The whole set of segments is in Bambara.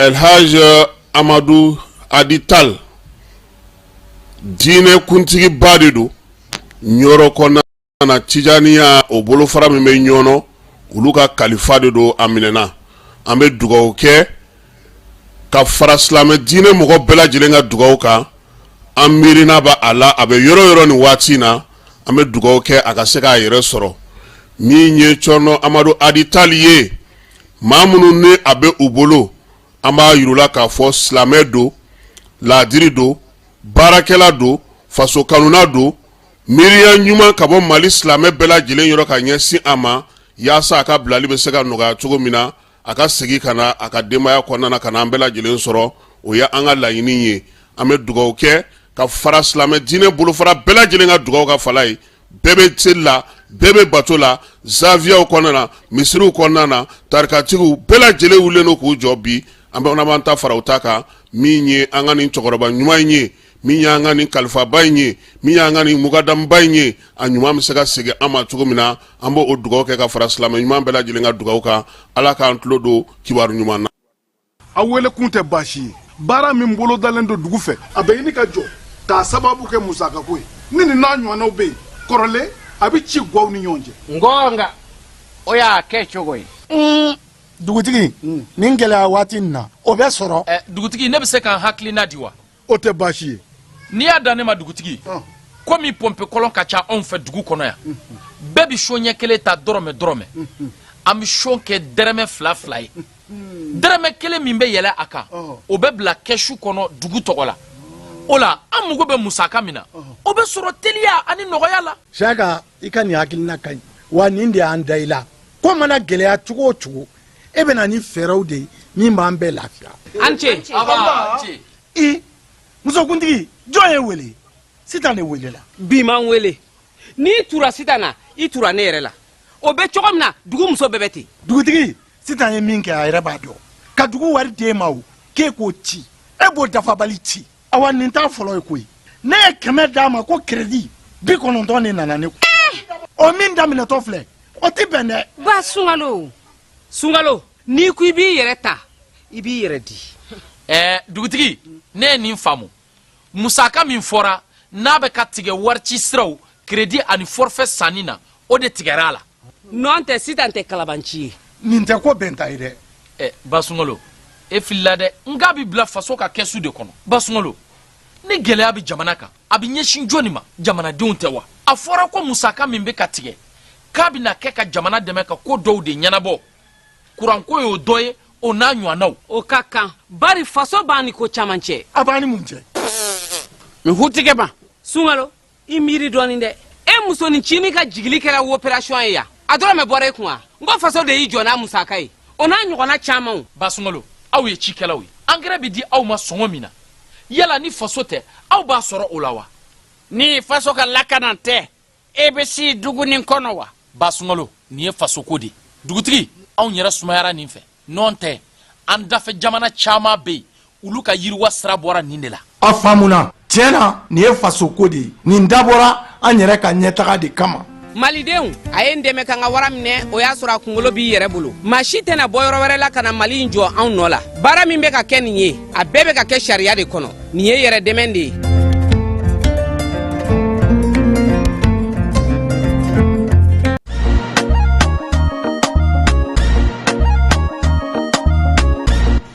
Elhaj Amadu Hadi Tal, diinɛ kuntigiba de don Ɲɔrɔ kɔnɔna na, Tijaniya o bolofara min bɛ Ɲɔnɔ, olu ka kalifa de don. A minɛna, an bɛ dugawu kɛ ka fara silamɛ diinɛ mɔgɔ bɛɛ lajɛlen ka dugawu kan. An miirina b'a a la, a bɛ yɔrɔ yɔrɔ nin waati in na, an bɛ dugawu kɛ a ka se k'a yɛrɛ sɔrɔ. Min ye Cɔrɔnɔ Amadu Hadi Tal ye, maa minnu ni a bɛ u bolo, an b'a yir'u la k'a fɔ silamɛ don, laadiri don, baarakɛla don, faso kanuna don, miiriya ɲuman ka bɔ Mali silamɛ bɛɛ lajɛlen yɔrɔ ka ɲɛsin a ma, yaasa a ka bilali bɛ se ka nɔgɔya cogo min na, a ka segin ka na a ka denbaya kɔnɔna na, ka na an bɛɛ lajɛlen sɔrɔ. O ye an ka laɲini ye. An bɛ dugawu kɛ ka fara silamɛ diinɛ bolofara bɛɛ lajɛlen ka dugawu kan. Fala ye, bɛɛ bɛ seli la, bɛɛ bɛ bato la, zawiyaw kɔnɔna na, misiriw kɔnɔna na, tarikatigiw bɛɛ lajɛlen wulilen don k'u jɔ bi. An bɛ b'an ta fara u ta kan. Min ye an ka nin cɛkɔrɔba ɲuman in ye, min y'an ka nin kalifaba in ye, min y'an ka nin mukadamuba in ye, a ɲuman bɛ se ka segin an ma cogo min na, an b'o dugawu kɛ ka fara silamɛ ɲuman bɛɛ lajɛlen ka dugawu kan. Ala k'an tulo don kibaru ɲuman na. Aw wele kun tɛ baasi ye. Baara min bolodalen don dugu fɛ, a bɛ ɲini ka jɔ k'a sababu kɛ musakako ye. Ni nin n'a ɲɔgɔnnaw bɛ yen kɔrɔlen, a bɛ ci gwaw ni ɲɔgɔn cɛ. Ngɔnga o y'a kɛ cogo ye. Dugutigi, nin gɛlɛya waati nin na, o bɛ sɔrɔ. Dugutigi, ne bɛ se ka n hakilina di wa? O tɛ baasi ye. N'i y'a dan ne ma, dugutigi, komi pɔnpe kɔlɔn ka ca anw fɛ dugu kɔnɔ yan, bɛɛ bɛ son ɲɛ kelen ta dɔrɔmɛ dɔrɔmɛ. An bɛ son kɛ dɛrɛmɛ fila fila ye. Dɛrɛmɛ kelen min bɛ yɛlɛ a kan, o bɛ bila kɛsu kɔnɔ dugu tɔgɔ la. O la, an mago bɛ musaka min na, o bɛ sɔrɔ teliya ani nɔgɔya la. Siyaka, i ka nin hakilina ka ɲi wa. Nin de y'an da i la. Ko mana gɛlɛya cogo o cogo, e bɛ na ni fɛɛrɛw de ye min b'an bɛɛ lafiya. An ce. I musokuntigi, jɔn ye wele? Sitan de welela. Bi man wele. N'i tura Sitan na, i tura ne yɛrɛ la. O bɛ cogo min na, dugu muso bɛɛ bɛ ten. Dugutigi, Sitan ye min kɛ, a yɛrɛ b'a dɔn. Ka dugu wari d'e ma, o k'e k'o ci, e b'o dafabali ci. Awa, nin t'a fɔlɔ ye koyi. Ne ye 100 d'a ma ko crédit, 90 de nana ne kun. O min daminɛtɔ filɛ, o tɛ bɛn dɛ. Ba Sunkalo, Sunkalo, n'i ko i b'i yɛrɛ ta, i b'i yɛrɛ di. Dugutigi, ne ye nin faamu. Musaka min fɔra n'a bɛ ka tigɛ warici siraw, crédit ani forfait sanni na, o de tigɛra a la. Nɔn tɛ, Sitan tɛ kalabanci ye. Nin tɛ ko bɛnta ye dɛ. Ba Sunkalo, e filila dɛ. N k'a bɛ bila faso ka kɛsu de kɔnɔ. Ba Sunkalo, ni gɛlɛya bɛ jamana kan, a bɛ ɲɛsin jɔnni ma? Jamanadenw tɛ wa? A fɔra ko musaka min bɛ ka tigɛ, k'a bɛna kɛ ka jamana dɛmɛ ka ko dɔw de ɲɛnabɔ. Kuranko y'o dɔ ye, o n'a ɲɔgɔnnaw. O ka kan, bari faso b'an ni ko caman cɛ. A b'an ni mun cɛ? N hutigɛ ma. Sunkalo, i miiri dɔɔnin dɛ. E musonin cinin ka jigili kɛra opération ye yan, a dɔrɔmɛ bɔra e kun wa? N ko faso de y'i jɔ n'a musaka ye, o n'a ɲɔgɔnna camanw. Ba Sunkalo, aw ye cikɛlaw ye. Angɛrɛ bɛ di aw ma sɔngɔ min na, yala ni faso tɛ, aw b'a sɔrɔ o la wa? Ni faso ka lakana tɛ, e bɛ si dugu nin kɔnɔ wa? Ba Sunkalo, nin ye fasoko de ye. Dugutigi, anw yɛrɛ sumayara nin fɛ. Nɔn tɛ, an dafɛ jamana caman bɛ yen, olu ka yiriwa sira bɔra nin de la. A faamuna. Tiɲɛ na, nin ye fasoko de ye. Nin dabɔra an yɛrɛ ka ɲɛtaga de kama. Malidenw, a ye n dɛmɛ ka n ka wara minɛ. O y'a sɔrɔ a kunkolo b'i yɛrɛ bolo. Maa si tɛna bɔ yɔrɔ wɛrɛ la ka na Mali in jɔ anw nɔ la. Baara min bɛ ka kɛ nin ye, a bɛɛ bɛ ka kɛ sariya de kɔnɔ. Nin ye yɛrɛ dɛmɛ de ye.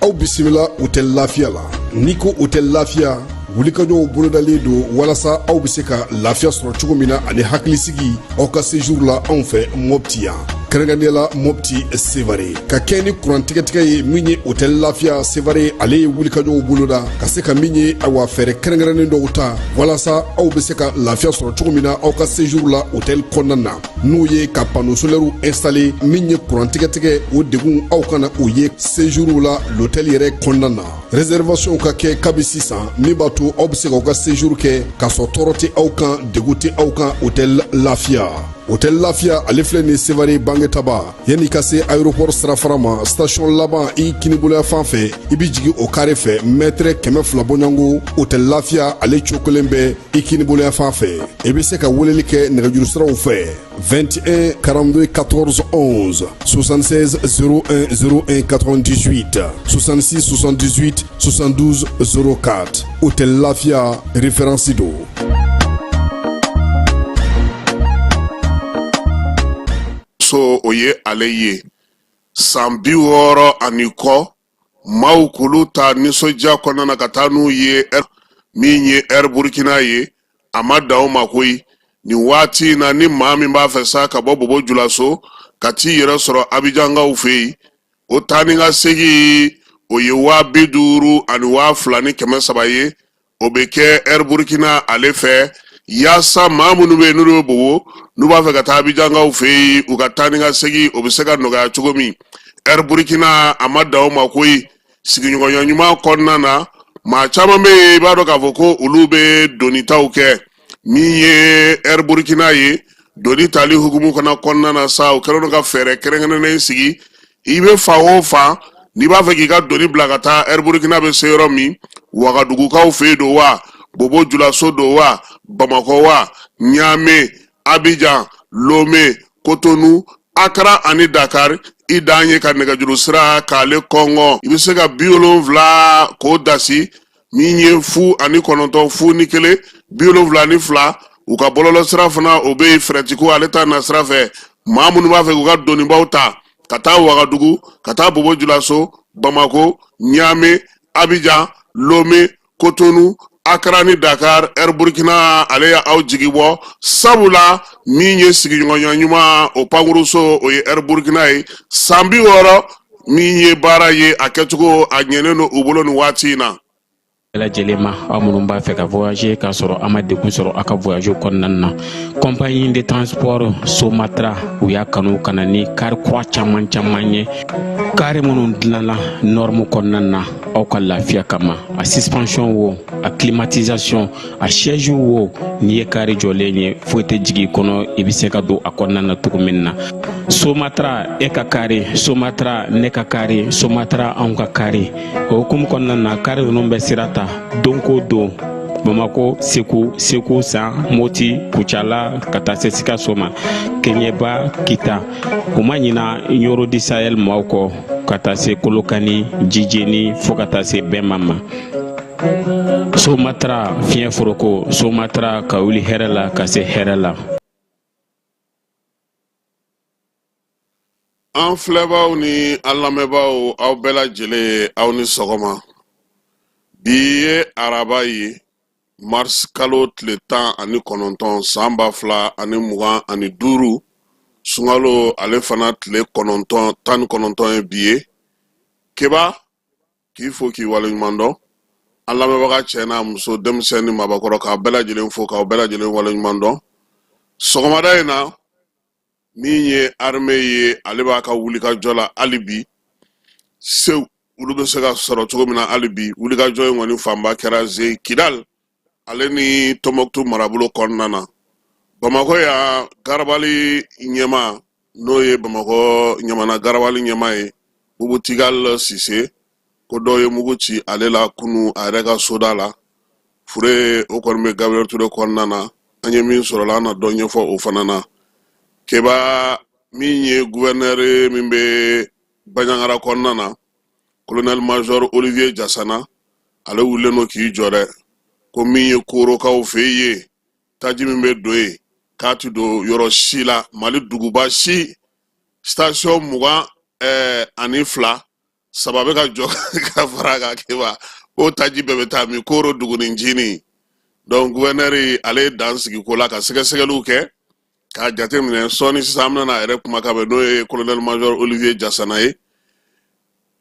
Aw bisimila Hôtel Lafiya la. N'i ko Hôtel Lafiya, wulikajɔw bolodalen don walasa aw bɛ se ka lafiya sɔrɔ cogo min na ani hakilisigi aw ka séjour la anw fɛ Mopti yan, kɛrɛnkɛrɛnnenya la Mopti Sevare. Ka kɛ ni kuran tigɛtigɛ ye, min ye Hôtel Lafiya Sevare, ale ye wulikajɔw boloda ka se ka min ye, awa, fɛɛrɛ kɛrɛnkɛrɛnnen dɔw ta walasa aw bɛ se ka lafiya sɔrɔ cogo min na aw ka séjour la hôtel kɔnɔna na, n'o ye ka panneau solaire installer. Min ye kuran tigɛtigɛ, o degun aw kana o ye séjour la l'hôtel yɛrɛ kɔnɔna na. Réservation ka kɛ kabi sisan, min b'a to aw bɛ se k'aw ka séjour kɛ k'a sɔrɔ tɔɔrɔ tɛ aw kan, degun tɛ aw kan. Hôtel Lafiya. Hôtel Lafiya ale filɛ ni Sevare Bangetaba yanni ka se aéroport sirafara ma station laban i kiniboloya fan fɛ i bɛ jigin o kare fɛ mɛtɛrɛ 200 bɔɲɔgɔnko Hôtel Lafiya ale cokolen bɛ i kiniboloya fan fɛ i bɛ se ka weleli kɛ nɛgɛjuru siraw fɛ 21 42 14 11 76 01 01 98 66 78 72 04 Hôtel Lafiya référence don. So o ye ale ye san 60 ani kɔ maaw k'olu ta nisɔndiya kɔnɔna na ka taa n'u ye min ye Air Burkina ye. A ma dan o ma koyi. Nin waati in na, ni maa min b'a fɛ sa ka bɔ Bobo Julaso ka t'i yɛrɛ sɔrɔ Abijankaw fɛ yen, o taa ni ka segin o ye 50 000 ani 2300 ye. O bɛ kɛ Air Burkina ale fɛ, yaasa maa minnu bɛ yen n'olu bɛ Bobo, n'u b'a fɛ ka taa Abijankaw fɛ yen, u ka taa ni ka segin o bɛ se ka nɔgɔya cogo min. Air Burkina a ma dan o ma koyi. Sigiɲɔgɔnya ɲuman kɔnɔna na, maa caman bɛ yen, i b'a dɔn k'a fɔ ko olu bɛ donitaw kɛ. Min ye Air Burkina ye, doni tali hukumu fana kɔnɔna na sa, u kɛlen don ka fɛɛrɛ kɛrɛnkɛrɛnnen sigi. I bɛ fan o fan, n'i b'a fɛ k'i ka doni bila ka taa Air Burkina bɛ se yɔrɔ min, Wagadugukaw fɛ yen don wa, Bobo Julaso don wa, Bamakɔ wa, Ɲame, Abijan, Lome, Kotonu, Akara ani Dakar, i dan ye ka nɛgɛjuru sira k'ale kɔngɔ. I bɛ se ka 70 k'o dasi min ye 0 ani 9 0 ni 1 72. U ka bɔlɔlɔ sira fana o bɛ yen. Fɛrɛtiko ale ta na sira fɛ, maa minnu b'a fɛ k'u ka donibaw ta ka taa Wagadugu, ka taa Bobo Julaso, Bamako, Ɲame, Abijan, Lome, Kotonu, Akara ni Dakar, Air Burkina ale y'aw jigi bɔ, sabula min ye sigiɲɔgɔnya ɲuman o pankuruso, o ye Air Burkina ye. San 60 min ye baara ye, a kɛcogo a ɲɛnen don u bolo nin waati in na. Bɛɛ lajɛlen ma, aw minnu b'a fɛ ka voyager k'a sɔrɔ a ma degun sɔrɔ aw ka voyage kɔnɔna na, compagnie de transport Somatra u y'a kanu ka na ni kari kura caman caman ye, kari minnu dilanna norme kɔnɔna na aw ka lafiya kama. A suspension wo, a climatisation, a siège wo, n'i ye kari jɔlen ye, foyi tɛ jigin i kɔnɔ, i bɛ se ka don a kɔnɔna na cogo min na. Somatra e ka kari, Somatra ne ka kari, Somatra anw ka kari. O hukumu kɔnɔna na, kari ninnu bɛ sira ta don ko don Bamako, Segu, Segu San, Moti, Kucala, ka taa se Sikaso ma, Keɲeba, Kita. U ma ɲina Ɲoro du Sahel maaw kɔ, ka taa se Kolokani, Jijeni, fo ka taa se Bɛma ma. Somatra fiɲɛ foroko, Somatra ka wuli hɛrɛ la ka se hɛrɛ la. An filɛbaaw ni an lamɛnbaaw, aw bɛɛ lajɛlen, aw ni sɔgɔma. Bi ye araba ye, mars kalo tile 19, san 2025, sunkalo ale fana tile 19, 19 ye bi ye. Keba, k'i fo k'i waleɲuman dɔn. An lamɛnbaga cɛ n'a muso, denmisɛn ni maabakɔrɔ, k'aw bɛɛ lajɛlen fo k'aw bɛɛ lajɛlen waleɲuman dɔn. Sɔgɔmada in na, min ye armée ye, ale b'a ka wulikajɔ la hali bi, sew olu bɛ se ka sɔrɔ cogo min na. Hali bi wulikajɔ in kɔni fanba kɛra ze Kidal ale ni Tɔnbɔkutu marabolo kɔnɔna na. Bamakɔ yan, garabali ɲɛmaa, n'o ye Bamakɔ ɲamana garabali ɲɛmaa ye, Bubu Tigal Sise, ko dɔw ye mugu ci ale la kunu a yɛrɛ ka soda la. Fure o kɔni bɛ Gabriel Touré kɔnɔna na. An ye min sɔrɔla, an na dɔ ɲɛfɔ o fana na. Keba, min ye gouverneur min bɛ Banjagara kɔnɔna na, colonel major Olivier Jasana, ale wulilen don k'i jɔ dɛ, ko min ye Korokaw fɛ yen, taji min bɛ don yen, k'a ti don yɔrɔ si la Mali duguba si. Station 22, 3 bɛ ka jɔ ka fara kan. Keba, k'o taji bɛɛ bɛ taa min? Koro dugunin jinin. Donc gouverneur ale ye dan sigi ko la ka sɛgɛsɛgɛliw kɛ k'a jateminɛ. Sɔɔni sisan an bɛna a yɛrɛ kumakan mɛn, n'o ye colonel major Olivier Jasana ye.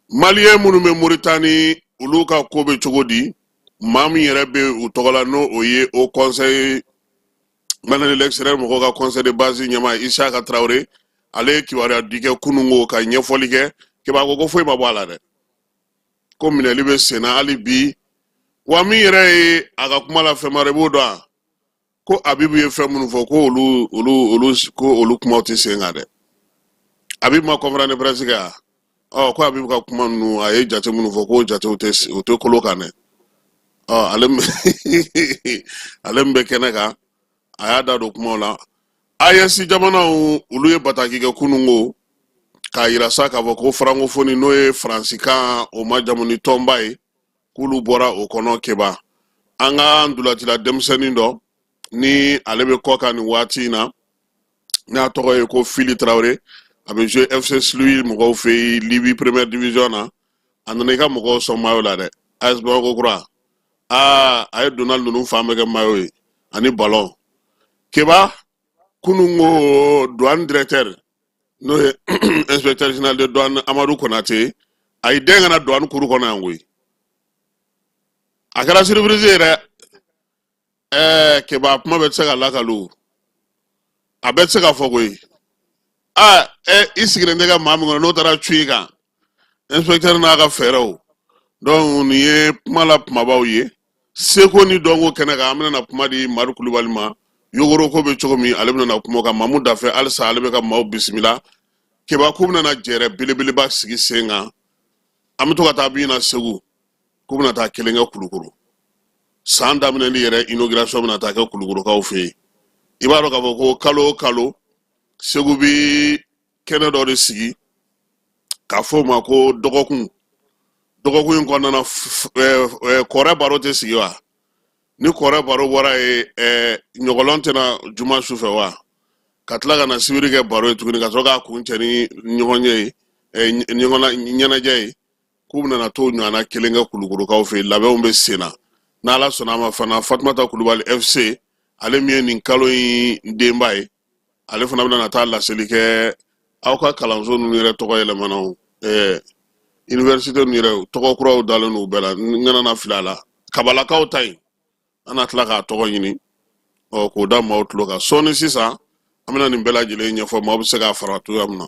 Maliyɛn minnu bɛ Moritani, olu ka ko bɛ cogo di? Maa min yɛrɛ bɛ u tɔgɔ la, n'o o ye Haut Conseil Maliens de l'extérieur mɔgɔw ka conseil de base ɲɛmaa ye, Isaka Traoré, ale ye kibaruya di kɛ kununko ka ɲɛfɔli kɛ. Keba ko foyi ma bɔ a la dɛ, ko minɛli bɛ senna hali bi. Wa min yɛrɛ ye a ka kuma la fɛn wɛrɛ b'o dɔn. Ko Abibu ye fɛn minnu fɔ, ko olu olu olu ko olu kumaw tɛ sen kan dɛ. Abibu ma conférence de presse kɛ wa? Ɔ, ko Abibu ka kuma ninnu, a ye jate minnu fɔ, k'o jatew tɛ, o tɛ kolo kan dɛ. Ɔ, ale min bɛ kɛnɛ kan, a y'a da don kumaw la. AES jamanaw, olu ye bataki kɛ kununko k'a yira sa k'a fɔ ko francophonie, n'o ye faransikan o majamu ni tɔnba ye, k'olu bɔra o kɔnɔ. Keba, an ka ntolacila denmisɛnnin dɔ ni ale bɛ kɔ kan nin waati in na, n'a tɔgɔ ye ko Fili Tarawele, a bɛ jouer FC Sluis mɔgɔw fɛ yen Libye première division na. A nana i ka mɔgɔw sɔn maillot la dɛ. AS Bamakɔ kura, aa, a ye Donald ninnu fan bɛɛ kɛ maillot ye ani ballon. Keba, kunun ko douane directeur, n'o ye inspecteur général de douane Amadu Konate, a y'i den ka na douane kuru kɔnɔ yan koyi. A kɛra surprise ye dɛ. Ɛɛ Keba, kuma bɛɛ tɛ se ka lakali, a bɛɛ tɛ se ka fɔ koyi. Aa, ɛ, i sigilen tɛ ka maa min kɔnɔ, n'o taara cun i kan, inspecteur n'a ka fɛɛrɛw. Donc nin ye kuma la kumabaw ye seko ni dɔnko kɛnɛ kan. An bɛna na kuma di Madu Kulubali ma, yogoro ko bɛ cogo min, ale bɛna na kuma o kan. Mamu Dafɛ halisa, ale bɛ ka maaw bisimila. Keba, k'u bɛna na jɛrɛ belebeleba sigi sen kan. An bɛ to ka taa bin na Segu, k'u bɛna taa kelen kɛ Kulukoro. San daminɛli yɛrɛ inauguration bɛna taa kɛ Kulukorokaw fɛ yen. I b'a dɔn k'a fɔ ko kalo o kalo, Segu bi kɛnɛ dɔ de sigi k'a fɔ o ma ko dɔgɔkun. Dɔgɔkun in kɔnɔna na, kɔrɛ baro tɛ sigi wa? Ni kɔrɛ baro bɔra yen, ɲɔgɔlɔn tɛna juma su fɛ wa? Ka tila ka na sibiri kɛ baro ye tuguni, ka sɔrɔ k'a kuncɛ ni ɲɔgɔn ye ɲɔgɔn ɲɛnajɛ ye. K'u bɛna t'o ɲɔgɔnna kelen kɛ Kulukorokaw fɛ yen. Labɛnw bɛ sen na. N'Ala sɔnna a ma fana, Fatumata Kulubali FC, ale min ye nin kalo in denba ye, ale fana bɛna taa laseli kɛ. Aw ka kalanso ninnu yɛrɛ tɔgɔ yɛlɛmana o, université ninnu yɛrɛ tɔgɔ kuraw dalen n'u bɛɛ la, n kana na fili a la. Kabalakaw ta yen, an na tila k'a tɔgɔ ɲini, ɔ, k'o da maaw tulo kan sɔɔni. Sisan an bɛna nin bɛɛ lajɛlen ɲɛfɔ, maaw bɛ se k'a fara cogoya min na.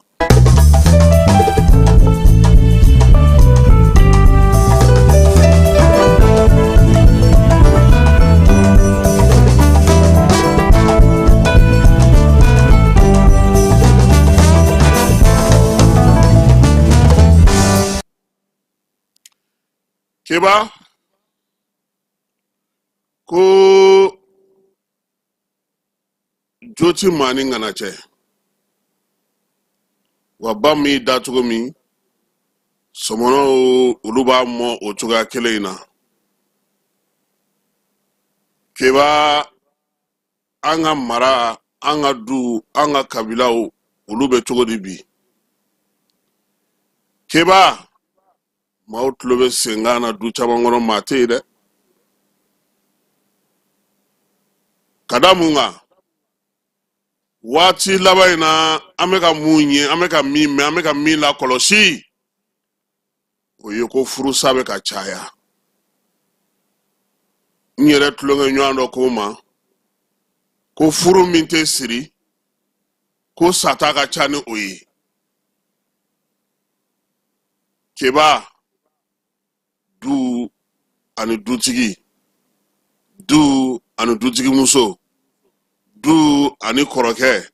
Keba, ko jo ti maa ni ŋana cɛ wa, ba m'i da cogo min, sɔmɔnɔw olu b'a mɔ o cogoya kelen in na. Keba, an ka mara, an ka du, an ka kabilaw, olu bɛ cogo di bi? Keba, maaw tulo bɛ senkan na du caman kɔnɔ, maa tɛ yen dɛ. Ka da mun kan? Waati laban in na, an bɛ ka mun ye, an bɛ ka min mɛn, an bɛ ka min lakɔlɔsi, o ye ko furusa bɛ ka caya. N yɛrɛ tulonkɛ ɲɔgɔn dɔ ko n ma ko furu min tɛ siri, ko sata ka ca ni o ye. Keba, du ani dutigi, du ani dutigimuso, du ani kɔrɔkɛ,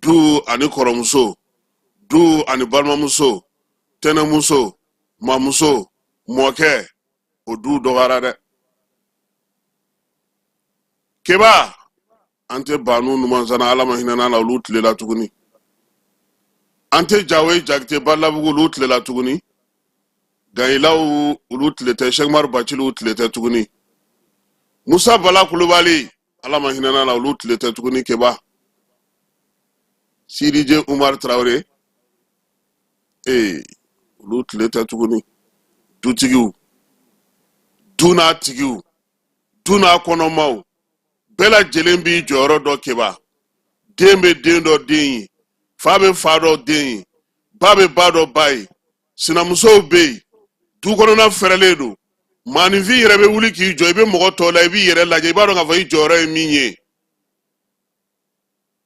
du ani kɔrɔmuso, du ani balimamuso, tɛnɛmuso, mamuso, mɔkɛ, o du dɔgɔyara dɛ. Keba, an tɛ Banu Numansana, Ala ma hinɛna la, olu tile la tuguni. An tɛ Jawe Jakite Balabugu, olu tile la tuguni. Gayilaw, olu tile tɛ. Sɛkumaru Baciliw tile tɛ tuguni. Musa Bala Kulubali, Ala ma hinɛna la, olu tile tɛ tuguni. Keba, Sidije Umar Tarawele, ee, olu tile tɛ tuguni. Dutigiw, du n'a tigiw, du n'a kɔnɔmaw, bɛɛ lajɛlen b'i jɔyɔrɔ dɔn. Keba, den bɛ den dɔ den ye, fa bɛ fa dɔ den ye, ba bɛ ba dɔ ba ye, sinamusow bɛ yen, du kɔnɔna fɛrɛlen don. Maaninfin yɛrɛ bɛ wuli k'i jɔ, i bɛ mɔgɔ tɔw la, i b'i yɛrɛ lajɛ, i b'a dɔn k'a fɔ i jɔyɔrɔ ye min ye.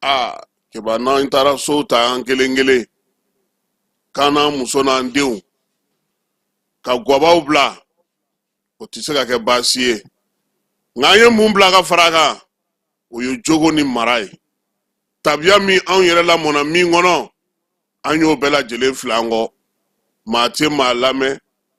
Aa Keba, n'an taara sow ta an kelen kelen, k'an n'an muso n'an denw ka gwabaw bila, o tɛ se ka kɛ baasi ye. Nka an ye mun bila ka fara a kan? O ye jogo ni mara ye, tabiya min anw yɛrɛ lamɔna min kɔnɔ, an y'o bɛɛ lajɛlen fili an kɔ. Maa tɛ maa lamɛn,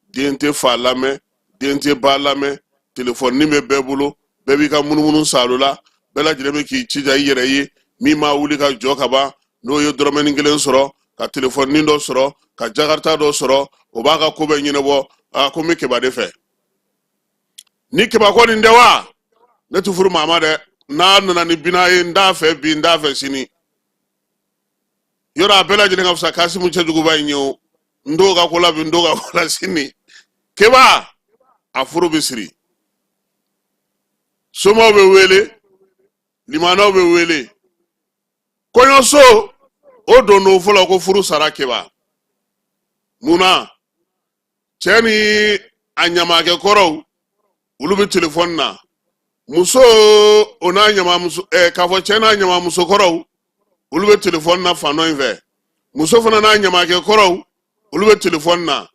den tɛ fa lamɛn, den tɛ ba lamɛn. Telefɔni bɛ bɛɛ bolo, bɛɛ b'i ka munumunu saalo la, bɛɛ lajɛlen bɛ k'i jija i yɛrɛ ye. Min ma wuli ka jɔ ka ban, n'o ye dɔrɔmɛnin kelen sɔrɔ, ka telefɔni dɔ sɔrɔ, ka jakarta dɔ sɔrɔ, o b'a ka ko bɛɛ ɲɛnabɔ. Aa, ko n bɛ keba de fɛ. Ni keba ko nin tɛ wa, ne tɛ furu maa ma dɛ. N'a nana ni bina ye, n t'a fɛ bi, n t'a fɛ sini. Yɔrɔ a bɛɛ lajɛlen ka fisa Kasimu cɛjuguba in ye o. N t'o ka ko la bi, n t'o ka ko la sini. Keba, a furu bɛ siri, somaw bɛ wele, limanaw bɛ wele, kɔɲɔso o don don fɔlɔ ko furu sara. Keba, mun na cɛ ni a ɲamakɛ kɔrɔw, olu bɛ telefɔni na, muso o n'a ɲamamuso k'a fɔ cɛ n'a ɲamamuso kɔrɔw, olu bɛ telefɔni na fan dɔ in fɛ, muso fana n'a ɲamakɛ kɔrɔw, olu bɛ telefɔni na.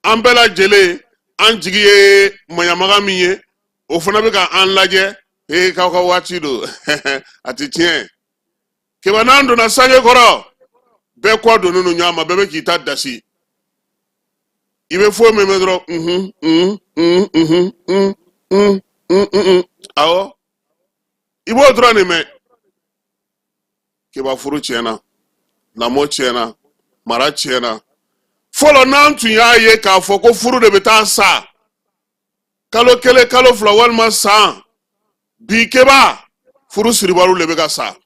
An bɛɛ lajɛlen, an jigi ye maɲamaga min ye, o fana bɛ ka an lajɛ. Ee, k'aw ka waati don, a tɛ tiɲɛ. Keba, n'an donna sange kɔrɔ, bɛɛ kɔ donnen don ɲɔgɔn ma, bɛɛ bɛ k'i ta dasi. I bɛ foyi min mɛn dɔrɔn, unhun, unhun, unhun, unhun, unhun, unhun, awɔ, i b'o dɔrɔn de mɛn. Keba, furu tiɲɛna, lamɔ tiɲɛna, mara tiɲɛna. Fɔlɔ, n'an tun y'a ye k'a fɔ ko furu de bɛ taa sa kalo 1, kalo 2 walima san, bi keba, furu siribaliw de bɛ ka sa.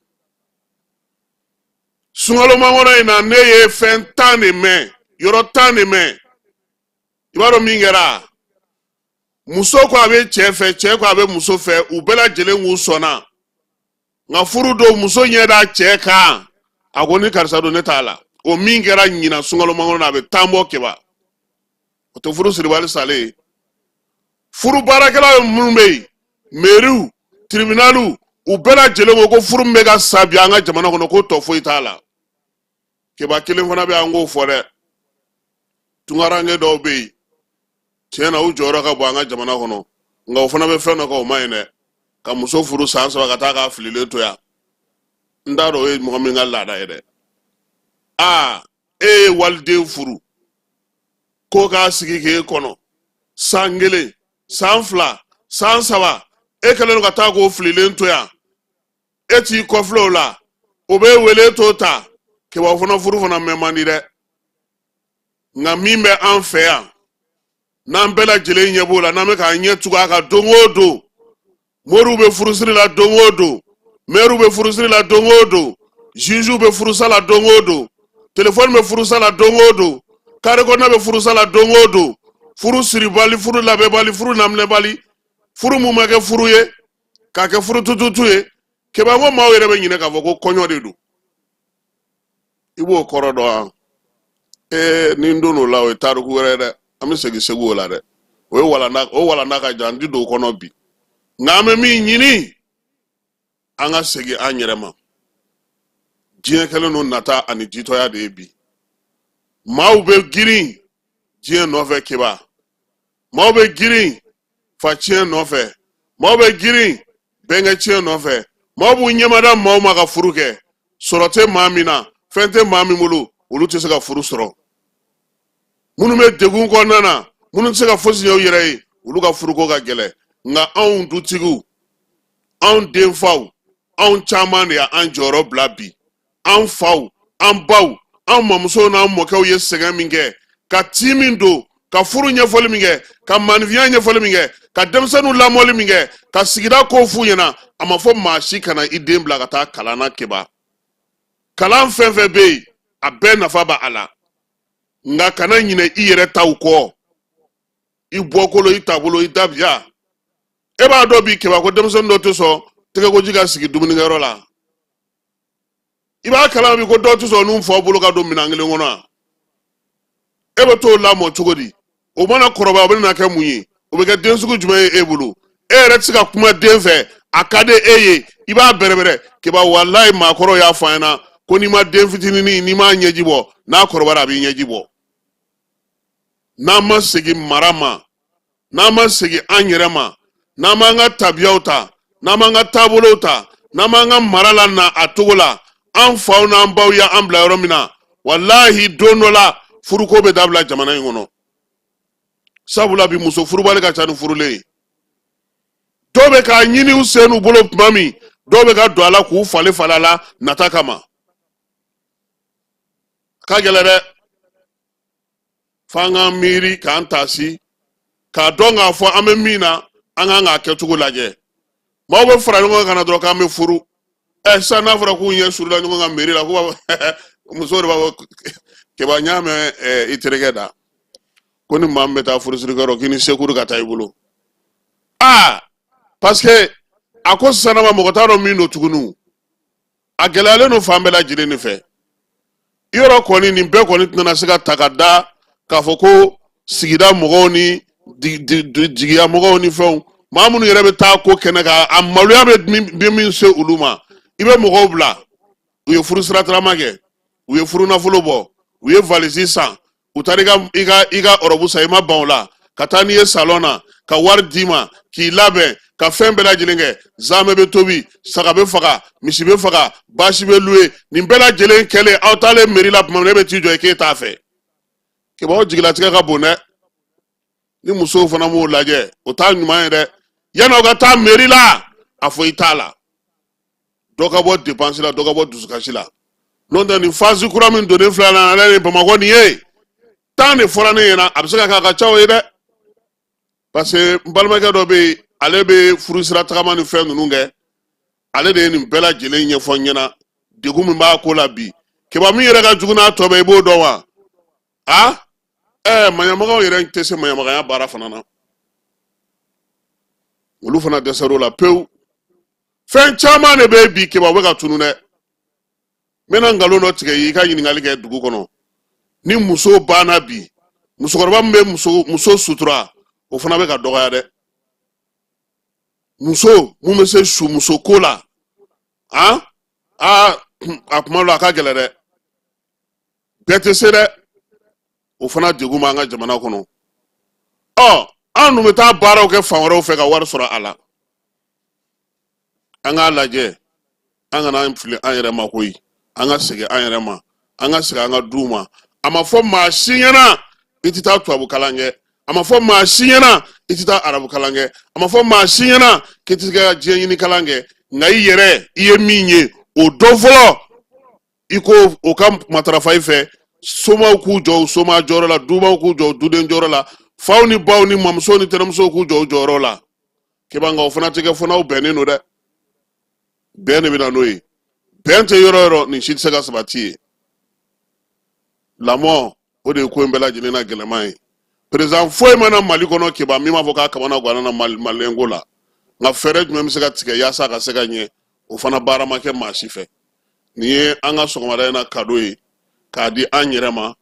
Sunkalo makɔnɔ in na, ne ye fɛn 10 de mɛn, yɔrɔ 10 de mɛn. I b'a dɔn min kɛra? Muso ko a bɛ cɛ fɛ, cɛ ko a bɛ muso fɛ, u bɛɛ lajɛlen k'u sɔnna. Nka furu don, muso ɲɛ da cɛ kan, a ko ni karisa don, ne t'a la. O min kɛra ɲinan sunkalo makɔnɔ na, a bɛ 10 bɔ. Keba, o tɛ furu siribali salen ye. Furu baarakɛla minnu bɛ yen, meriw, tiribinaliw, u bɛɛ lajɛlen ko ko furu min bɛ ka sa bi an ka jamana kɔnɔ, ko tɔ foyi t'a la. Keba, kelen fana bɛ an k'o fɔ dɛ. Tunkaranke dɔw bɛ yen, tiɲɛ na, u jɔyɔrɔ ka bon an ka jamana kɔnɔ, nka o fana bɛ fɛn dɔ kɛ, o man ɲi dɛ. Ka muso furu san 3 ka taa k'a fililen to yan, n t'a dɔn o ye mɔgɔ min ka laada ye dɛ. Aa, e ye waliden furu ko k'a sigi k'e kɔnɔ san 1, san 2, san 3, e kɛlen don ka taa k'o fililen to yan, e t'i kɔfilɛ o la, o b'e wele, e t'o ta. Keba, o fana furu fana mɛn man di dɛ. Nka min bɛ an fɛ yan, n'an bɛɛ lajɛlen ɲɛ b'o la, n'an bɛ k'an ɲɛ tugu a kan don o don, moriw bɛ furusiri la don o don, mɛriw bɛ furusiri la don o don, jugew bɛ furusa la don o don, telefɔni bɛ furusa la don o don, kare kɔnɔna bɛ furusa la don o don. Furu siribali, furu labɛnbali, furu naminɛbali, furu mun ma kɛ furu ye k'a kɛ furu tututu ye. Keba, n ko maaw yɛrɛ bɛ ɲinɛ k'a fɔ ko kɔɲɔ de don. I b'o kɔrɔ dɔn wa? Ee, ni n donn'o la, o ye tariku wɛrɛ ye dɛ. An bɛ segin segu o la dɛ. O ye walanda, o walanda ka jan, n ti don o kɔnɔ bi. Nka an bɛ min ɲini, an ka segin an yɛrɛ ma. Diɲɛ kɛlen don nata ani jitɔya de ye bi. Maaw bɛ girin diɲɛ nɔfɛ. Keba, maaw bɛ girin fa tiɲɛ nɔfɛ, maaw bɛ girin bɛnkɛ tiɲɛ nɔfɛ, maaw b'u ɲɛmada maaw ma ka furu kɛ. Sɔrɔ tɛ maa min na, fɛn tɛ maa min bolo, olu tɛ se ka furu sɔrɔ. Minnu bɛ degun kɔnɔna na, minnu tɛ se ka fosi ɲɛ u yɛrɛ ye, olu ka furuko ka gɛlɛn. Nka anw dutigiw, anw denfaw, anw caman de y'an jɔyɔrɔ bila bi. An faw, an baw, an mamusow n'an mɔkɛw ye sɛgɛn min kɛ, ka tin min don, ka furu ɲɛfɔli min kɛ, ka maanifinya ɲɛfɔli min kɛ, ka denmisɛnninw lamɔli min kɛ, ka sigida kow f'u ɲɛna, a ma fɔ maa si kana i den bila ka taa kalan na. Keba, kalan fɛn fɛn bɛ yen, a bɛɛ nafa b'a la, nka kana ɲinɛ i yɛrɛ taw kɔ, i bɔkolo, i taabolo, i dabiya. E b'a dɔn bi, Keba, ko denmisɛnnin dɔ tɛ sɔn tɛgɛkoji ka sigi dumunikɛyɔrɔ la. I b'a kalama bi ko dɔw tɛ sɔn n'u faw bolo ka don minɛn kelen kɔnɔ wa? E bɛ t'o lamɔ cogo di? O mana kɔrɔbaya, o bɛ na kɛ mun ye? O bɛ kɛ den sugu jumɛn ye e bolo? E yɛrɛ tɛ se ka kuma den fɛ, a ka di e ye, i b'a bɛrɛbɛrɛ. Keba, walayi, maakɔrɔw y'a fɔ an ɲɛna ko n'i ma den fitinin, n'i m'a ɲɛji bɔ, n'a kɔrɔbayara, a b'i ɲɛji bɔ. N'an ma segin mara ma, n'an ma segin an yɛrɛ ma, n'an m'an ka tabiyaw ta, n'an m'an ka taabolow ta, N'an m'an ka mara la na a cogo la, an faw n'an baw y'an bila yɔrɔ min na, walahi don dɔ la furuko bɛ dabila jamana in kɔnɔ. Sabula bi muso furubali ka ca ni furulen ye. Dɔw bɛ k'a ɲini u sen n'u bolo tuma min, dɔw bɛ ka don a la k'u falen falen a la nata kama. A ka gɛlɛn dɛ. F'an k'an miiri, k'an taasi, k'a dɔn k'a fɔ an bɛ min na, an kan k'a kɛcogo lajɛ. Maaw bɛ fara ɲɔgɔn kan ka na dɔrɔn k'an bɛ furu. Ɛ, sisan n'a fɔra k'u ɲɛ surula ɲɔgɔn kan mairie la, k'u b'a fɔ, muso de b'a fɔ, keba n y'a mɛn i terikɛ da ko ni maa min bɛ taa furusirikɛyɔrɔ k'i ni sekuru ka taa i bolo. Aa, parce que a ko sisan ma mɔgɔ t'a dɔn min don tuguni. A gɛlɛyalen don fan bɛɛ lajɛlen de fɛ. Yɔrɔ kɔni nin bɛɛ kɔni tɛna se ka ta ka da k'a fɔ ko sigida mɔgɔw ni jigiya mɔgɔw ni fɛnw, maa minnu yɛrɛ bɛ taa ko kɛnɛ kan, a maloya bɛ min se olu ma. I bɛ mɔgɔw bila, u ye furu siratarama kɛ, u ye furu nafolo bɔ, u ye valisi san, u taara i ka ɔrɔbu san, i ma ban o la ka taa n'i ye salɔn na, ka wari d'i ma k'i labɛn, ka fɛn bɛɛ lajɛlen kɛ. Zamɛ bɛ tobi, saga bɛ faga, misi bɛ faga, baasi bɛ luwe. Nin bɛɛ lajɛlen kɛlen, aw taalen mairie la tuma min na, e bɛ t'i jɔ i k'e t'a fɛ. Keba, o jigilatigɛ ka bon dɛ. Ni musow fana m'o lajɛ, o t'a ɲuman ye dɛ. Yanni aw ka taa mairie la, a fɔ i t'a la, dɔ ka bɔ dépense la, dɔ ka bɔ dusukasi la. N'o tɛ, nin phase kura min donnen filɛ la, ale ni Bamakɔ nin ye 10 de fɔra ne ɲɛna, a bɛ se ka kɛ a ka ca o ye dɛ. Parce que n balimakɛ dɔ bɛ yen, ale bɛ furusira tagama ni fɛn ninnu kɛ, ale de ye nin bɛɛ lajɛlen ɲɛfɔ n ɲɛna, degun min b'a ko la bi. Keba, min yɛrɛ ka jugu n'a tɔ bɛɛ, i b'o dɔn wa? A ɛɛ, maɲamagaw yɛrɛ tɛ se maɲamagaya baara fana na, olu fana dɛsɛr'o la pewu. Fɛn caman de bɛ bi, Keba, u bɛ ka tunu dɛ. N bɛna nkalon dɔ tigɛ i ka ɲininkali kɛ dugu kɔnɔ. Ni muso banna bi, musokɔrɔba min bɛ muso sutura, o fana bɛ ka dɔgɔya dɛ. Muso mun bɛ se su muso ko la, han, aa, a kuma dɔ a ka gɛlɛn dɛ, bɛɛ tɛ se dɛ. O fana degun b'an ka jamana kɔnɔ. Ɔ, an dun bɛ taa baaraw kɛ fan wɛrɛw fɛ ka wari sɔrɔ a la. An k'a lajɛ, an kana an fili an yɛrɛ ma koyi. An ka segin an yɛrɛ ma, an ka segin an ka duw ma. A ma fɔ maa si ɲɛna i tɛ taa tubabu kalan kɛ, a ma fɔ maa si ɲɛna i tɛ taa arabu kalan kɛ, a ma fɔ maa si ɲɛna k'i tɛ ka diɲɛ ɲini kalan kɛ. Nka i yɛrɛ, i ye min ye, o dɔn fɔlɔ, i ko o ka matarafa i fɛ. Somaw k'u jɔ u soma jɔyɔrɔ la, dubaw k'u jɔ u duden jɔyɔrɔ la, faw ni baw ni mamusow ni tɛnɛmusow k'u jɔ u jɔyɔrɔ la. Keba, nka o fana tɛ kɛ fo n'aw bɛnnen don dɛ. Bɛn de bɛ na n'o ye. Bɛn tɛ yɔrɔ o yɔrɔ, nin si tɛ se ka sabati ye. Lamɔ, o de ye ko in bɛɛ lajɛlen na gɛlɛman ye. Président foyi ma na Mali kɔnɔ, Keba, min b'a fɔ k'a kamana ganna na maliyɛn ko la. Nka fɛɛrɛ jumɛn bɛ se ka tigɛ yaasa a ka se ka ɲɛ, o fana baara ma kɛ maa si fɛ. Nin ye an ka sɔgɔmada in na kado ye k'a di an yɛrɛ ma,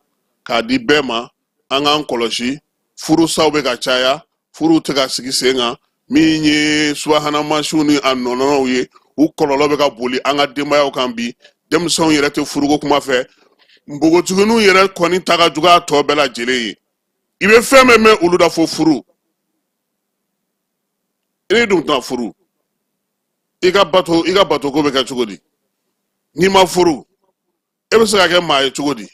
k'a di bɛɛ ma. An k'an kɔlɔsi, furusaw bɛ ka caya, furuw tɛ ka sigi sen kan. Min ye subahana mansinw ni a nɔnɔw ye, u kɔlɔlɔ bɛ ka boli an ka denbayaw kan bi. Denmisɛnw yɛrɛ tɛ furuko kuma fɛ, npogotigininw yɛrɛ kɔni ta ka jugu a tɔ bɛɛ lajɛlen ye. I bɛ fɛn bɛɛ mɛn olu da fo furu. I dun tɛna furu, i ka bato ko bɛ kɛ cogo di? N'i ma furu, e bɛ se ka kɛ maa ye cogo di?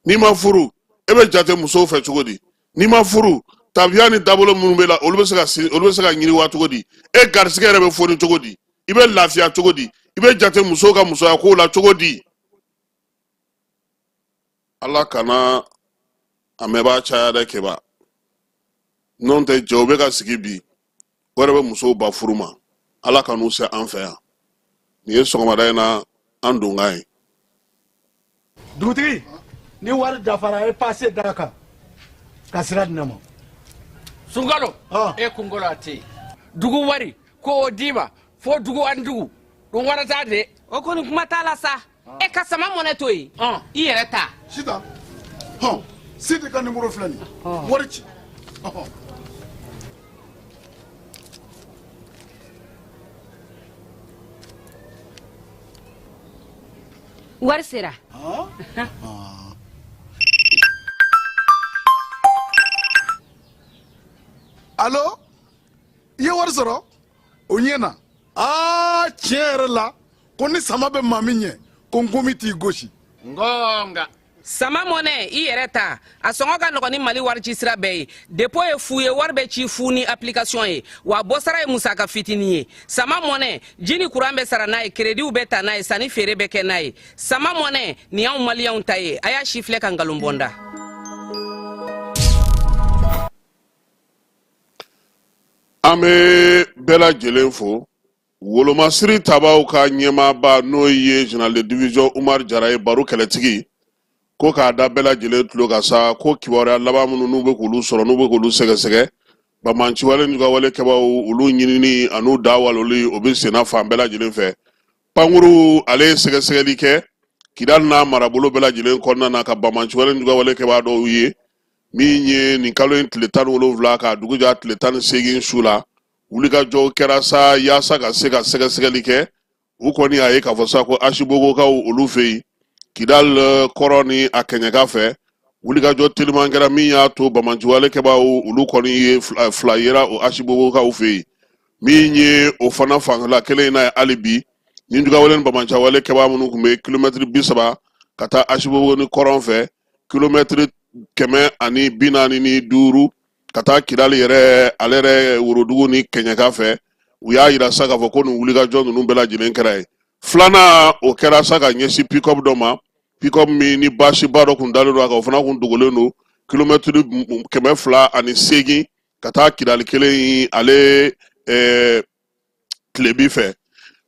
N'i ma furu, e bɛ jate musow fɛ cogo di? N'i ma furu, tabiya ni dabolo minnu bɛ la, olu bɛ se ka yiriwa cogo di? E garisigɛ yɛrɛ bɛ foni cogo di? I bɛ lafiya cogo di? I bɛ jate musow ka musoya kow la cogo di? Ala kana a mɛnbaa caya dɛ, Keba. N'o tɛ, cɛw bɛ ka sigi bi, o yɛrɛ bɛ musow ba furu ma. Ala ka n'u se an fɛ yan. Nin ye sɔgɔmada in na an donkan ye. Dugutigi, ni wari dafara, e pase da kan ka sira di ne ma. Sunkalo, e kunkolo a tɛ yen. Dugu wari ko o d'i ma fo dugu ani dugu ɗum warata de. O kɔni, kuma t'a la sa. E ka sama mɔnɛ to yen, i yɛrɛ ta. Sitan, hɔn, Sidi ka nimoro filɛ nin ye, wari ci, ɔhɔn. Wari sera. Alo, i ye wari sɔrɔ, o ɲɛna. Aa, tiɲɛ yɛrɛ la. Ko ni sama bɛ maa min ɲɛ, ko nkomi t'i gosi. Ngonga. Sama Money, i yɛrɛ ta, a sɔngɔ ka nɔgɔn ni Mali warici sira bɛɛ ye. Dépôt ye fu ye, wari bɛ ci fu ni application ye, wa bɔsara ye musaka fitinin ye. Sama Money, ji ni kuran bɛ sara n'a ye, kerediw bɛ ta n'a ye, sanni feere bɛ kɛ n'a ye. Sama Money, nin y'anw Maliyɛnw ta ye. A y'a si filɛ ka nkalon bɔ n da. An bɛ bɛɛ lajɛlen fo. Wolomasiri tabaw ka ɲɛmaaba, n'o ye général de division Umar Jara ye, baro kɛlɛtigi, ko k'a da bɛɛ lajɛlen tulo kan sa, ko kibaruya laban minnu n'u bɛ k'olu sɔrɔ, n'u bɛ k'olu sɛgɛsɛgɛ, banbaanciwale nigawale kɛbaaw, olu ɲinini an'u da waloli, o bɛ senna fan bɛɛ lajɛlen fɛ. Pankuru, ale ye sɛgɛsɛgɛli kɛ Kidali n'a marabolo bɛɛ lajɛlen kɔnɔna na ka banbaanciwale nigawale kɛbaa dɔw ye. Min ye nin kalo in tile 17 k'a dugu jɛ tile 18 su la, wulikajɔw kɛra sa yaasa ka se ka sɛgɛsɛgɛli kɛ. U kɔni y'a ye k'a fɔ sa ko Asibogokaw olu fɛ yen, Kidali kɔrɔn ni a kɛɲɛka fɛ, wulikajɔ teliman kɛra min y'a to banbaanciwale kɛbaaw olu kɔni ye fila yera o Asibogokaw fɛ yen. Min ye o fana fanfɛla kelen in na ye hali bi, ni jugawale ni banbaanciwale kɛbaa minnu tun bɛ kilomɛtiri 30 ka taa Asibogo ni kɔrɔn fɛ, kilomɛtiri 145 ka taa Kidali yɛrɛ, ale yɛrɛ worodugu ni kɛɲɛka fɛ, u y'a yira sa k'a fɔ ko nin wulikajɔ ninnu bɛɛ lajɛlen kɛra yen. Filanan, o kɛra sa ka ɲɛsin pick-up dɔ ma, pick-up min ni baasiba dɔ kun dalen don a kan, o fana kun dogolen don kilomɛtiri 208 ka taa Kidali kelen in ale tilebi fɛ.